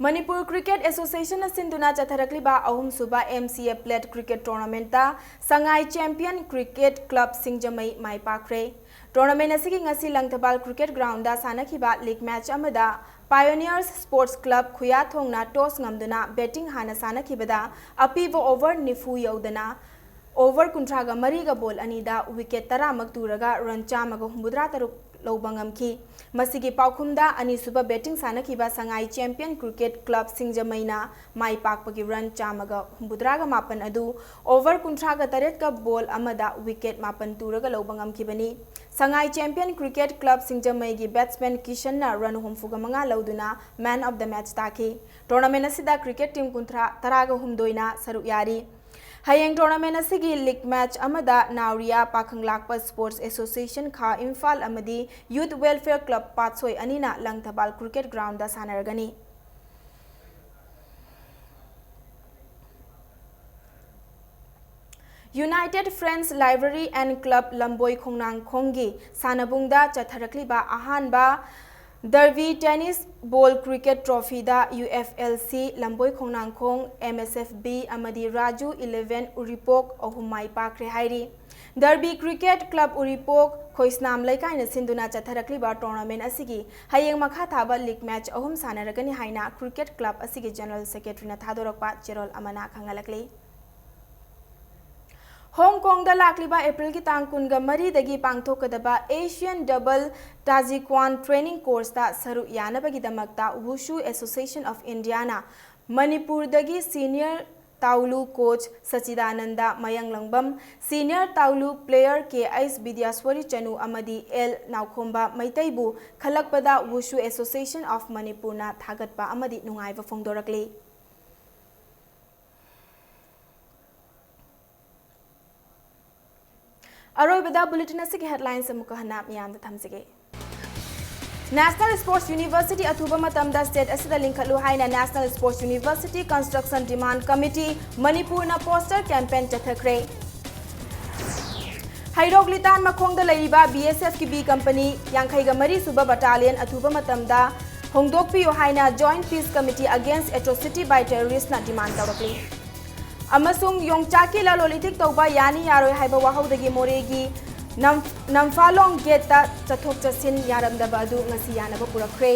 ꯃꯅꯤꯄꯨꯔ Cricket Associationꯅ ꯁꯤꯟꯗꯨꯅ ꯆꯠꯊꯔꯛꯂꯤꯕ ꯑꯍꯨꯝꯁꯨꯕ M C A Plate Cricket Tournamentꯇ Sangai Champion Cricket Club Singjamei my ꯄꯥꯛꯈ꯭ꯔꯦ꯫ Tournament ꯑꯁꯤꯒꯤ ꯉꯁꯤ ꯂꯪꯊꯕꯥꯜ Cricket Groundꯗ ꯁꯥꯟꯅꯈꯤꯕ league match ꯑꯃꯗ Pioneers Sports Club ꯈꯨꯌꯥꯊꯣꯡꯅ toss ꯉꯝꯗꯨꯅ batting ꯍꯥꯟꯅ ꯁꯥꯟꯅꯈꯤꯕꯗ ꯑꯄꯤꯕ over ꯅꯤꯐꯨ ꯌꯧꯗꯅ over ꯀꯨꯟꯊ꯭ꯔꯥꯒ ꯃꯔꯤꯒ ball ꯑꯅꯤꯗ wicket ꯇꯔꯥꯃꯛ ꯇꯨꯔꯒ run ꯆꯥꯝꯃꯒ ꯍꯨꯝꯐꯨꯇꯔꯥ ꯇꯔꯨꯛ ꯂꯧꯕ ꯉꯝꯈꯤ꯫ ꯃꯁꯤꯒꯤ ꯄꯥꯎꯈꯨꯝꯗ ꯑꯅꯤꯁꯨꯕ batting ꯁꯥꯟꯅꯈꯤꯕ ꯁꯉꯥꯏ Champion Cricket Club ꯁꯤꯡꯖꯃꯩꯅ ꯃꯥꯏ ꯄꯥꯛꯄꯒꯤ run ꯆꯥꯝꯃꯒ ꯍꯨꯝꯐꯨꯇꯔꯥꯒ ꯃꯥꯄꯟ ꯑꯗꯨ over ꯀꯨꯟꯊ꯭ꯔꯥꯒ ꯇꯔꯦꯠꯀ ball ꯑꯃꯗ wicket ꯃꯥꯄꯟ ꯇꯨꯔꯒ ꯂꯧꯕ ꯉꯝꯈꯤꯕꯅꯤ꯫ ꯁꯉꯥꯏ Champion Cricket Club ꯁꯤꯡꯖꯃꯩꯒꯤ batsman ꯀꯤꯁꯟꯅ run ꯍꯨꯝꯐꯨꯒ ꯃꯉꯥ ꯂꯧꯗꯨꯅ man of the match ꯇꯥꯈꯤ꯫ Tournament ꯑꯁꯤꯗ cricket team ꯀꯨꯟꯊ꯭ꯔꯥ, ꯇꯔꯥꯒ ꯍꯨꯝꯗꯣꯏꯅ ꯁꯔꯨꯛ ꯌꯥꯔꯤ꯫ ꯍꯌꯦꯡ tournament ꯑꯁꯤꯒꯤ league match ꯑꯃꯗ ꯅꯥꯎꯔꯤꯌꯥ ꯄꯥꯈꯪ ꯂꯥꯛꯄ Sports Association ꯈꯥ ꯏꯝꯐꯥꯜ ꯑꯃꯗꯤ Youth Welfare Club ꯄꯥꯠꯁꯣꯏ ꯑꯅꯤꯅ Langthabal Cricket Groundꯗ ꯁꯥꯟꯅꯔꯒꯅꯤ꯫ United Friends Library and Club ꯂꯝꯕꯣꯏ ꯈꯣꯡꯅꯥꯡꯈꯣꯡꯒꯤ ꯁꯥꯟꯅꯕꯨꯡꯗ ꯆꯠꯊꯔꯛꯂꯤꯕ ꯑꯍꯥꯟꯕ Derby Tennis Ball Cricket Trophyꯗ U F L C ꯂꯝꯕꯣꯏ ꯈꯣꯡꯅꯥꯡꯈꯣꯡ, M S F B ꯑꯃꯗꯤ Raju Eleven ꯎꯔꯤꯄꯣꯛ ꯑꯍꯨꯝ ꯃꯥꯏ ꯄꯥꯛꯈ꯭ꯔꯦ ꯍꯥꯏꯔꯤ꯫ Derby Cricket Club ꯎꯔꯤꯄꯣꯛ ꯈꯣꯏꯁꯅꯥꯝ ꯂꯩꯀꯥꯏꯅ ꯁꯤꯟꯗꯨꯅ ꯆꯠꯊꯔꯛꯂꯤꯕ tournament ꯑꯁꯤꯒꯤ ꯍꯌꯦꯡ ꯃꯈꯥ ꯊꯥꯕ league match ꯑꯍꯨꯝ ꯁꯥꯟꯅꯔꯒꯅꯤ ꯍꯥꯏꯅ Cricket Club ꯑꯁꯤꯒꯤ General Secretaryꯅ ꯊꯥꯗꯣꯔꯛꯄ ꯆꯦꯔꯣꯜ ꯑꯃꯅ ꯈꯪꯍꯜꯂꯛꯂꯤ꯫ ꯍꯣꯡ ꯀꯣꯡꯗ ꯂꯥꯛꯂꯤꯕ ꯑꯦꯄ꯭ꯔꯤꯜꯒꯤ ꯇꯥꯡ ꯀꯨꯟꯒ ꯃꯔꯤꯗꯒꯤ ꯄꯥꯡꯊꯣꯛꯀꯗꯕ Asian Double Tajikwon Training Courseꯇ ꯁꯔꯨꯛ ꯌꯥꯅꯕꯒꯤꯗꯃꯛꯇ Wushu Association of Indiaꯅ ꯃꯅꯤꯄꯨꯔꯗꯒꯤ senior ꯇꯥꯎꯂꯨ coach ꯁꯆꯤꯗꯥꯅꯟꯗ ꯃꯌꯥꯡꯂꯪꯕꯝ, senior ꯇꯥꯎꯂꯨ player K H ꯕꯤꯗ꯭ꯌꯥꯁ꯭ꯋꯔꯤ ꯆꯅꯨ ꯑꯃꯗꯤ L ꯅꯥꯎꯈꯣꯝꯕ ꯃꯩꯇꯩꯕꯨ ꯈꯜꯂꯛꯄꯗ Wushu Association of ꯃꯅꯤꯄꯨꯔꯅ ꯊꯥꯒꯠꯄ ꯑꯃꯗꯤ ꯅꯨꯡꯉꯥꯏꯕ ꯐꯣꯡꯗꯣꯔꯛꯂꯤ꯫ ꯑꯔꯣꯏꯕꯗ bulletin ꯑꯁꯤꯒꯤ headlines ꯑꯃꯨꯛꯀ ꯍꯟꯅ ꯃꯤꯌꯥꯝꯗ ꯊꯝꯖꯒꯦ꯫ National Sports University ꯑꯊꯨꯕ ꯃꯇꯝꯗ state ꯑꯁꯤꯗ ꯂꯤꯡꯈꯠꯂꯨ ꯍꯥꯏꯅ National Sports University Construction Demand Committee ꯃꯅꯤꯄꯨꯔꯅ poster campaign ꯆꯠꯊꯈ꯭ꯔꯦ꯫ ꯍꯩꯔꯣꯛ ꯂꯤꯇꯥꯟ ꯃꯈꯣꯡꯗ ꯂꯩꯔꯤꯕ B S F ꯀꯤ B company ꯌꯥꯡꯈꯩꯒ ꯃꯔꯤ ꯁꯨꯕ battalion ꯑꯊꯨꯕ ꯃꯇꯝꯗ ꯍꯣꯡꯗꯣꯛꯄꯤꯌꯨ ꯍꯥꯏꯅ Joint Peace Committee Against Atrocity by Terrorist ꯅ demand ꯇꯧꯔꯛꯂꯤ꯫ ꯑꯃꯁꯨꯡ ꯌꯣꯡꯆꯥꯛꯀꯤ ꯂꯂꯣꯟ ꯏꯇꯤꯛ ꯇꯧꯕ ꯌꯥꯅꯤ ꯌꯥꯔꯣꯏ ꯍꯥꯏꯕ ꯋꯥꯍꯧꯗꯒꯤ ꯃꯣꯔꯦꯒꯤ ꯅꯝ-, ꯅꯝꯐꯥꯂꯣꯡ gate ꯇ ꯆꯠꯊꯣꯛ ꯆꯠꯁꯤꯟ ꯌꯥꯔꯝꯗꯕ ꯑꯗꯨ ꯉꯁꯤ ꯌꯥꯅꯕ ꯄꯨꯔꯛꯈ꯭ꯔꯦ꯫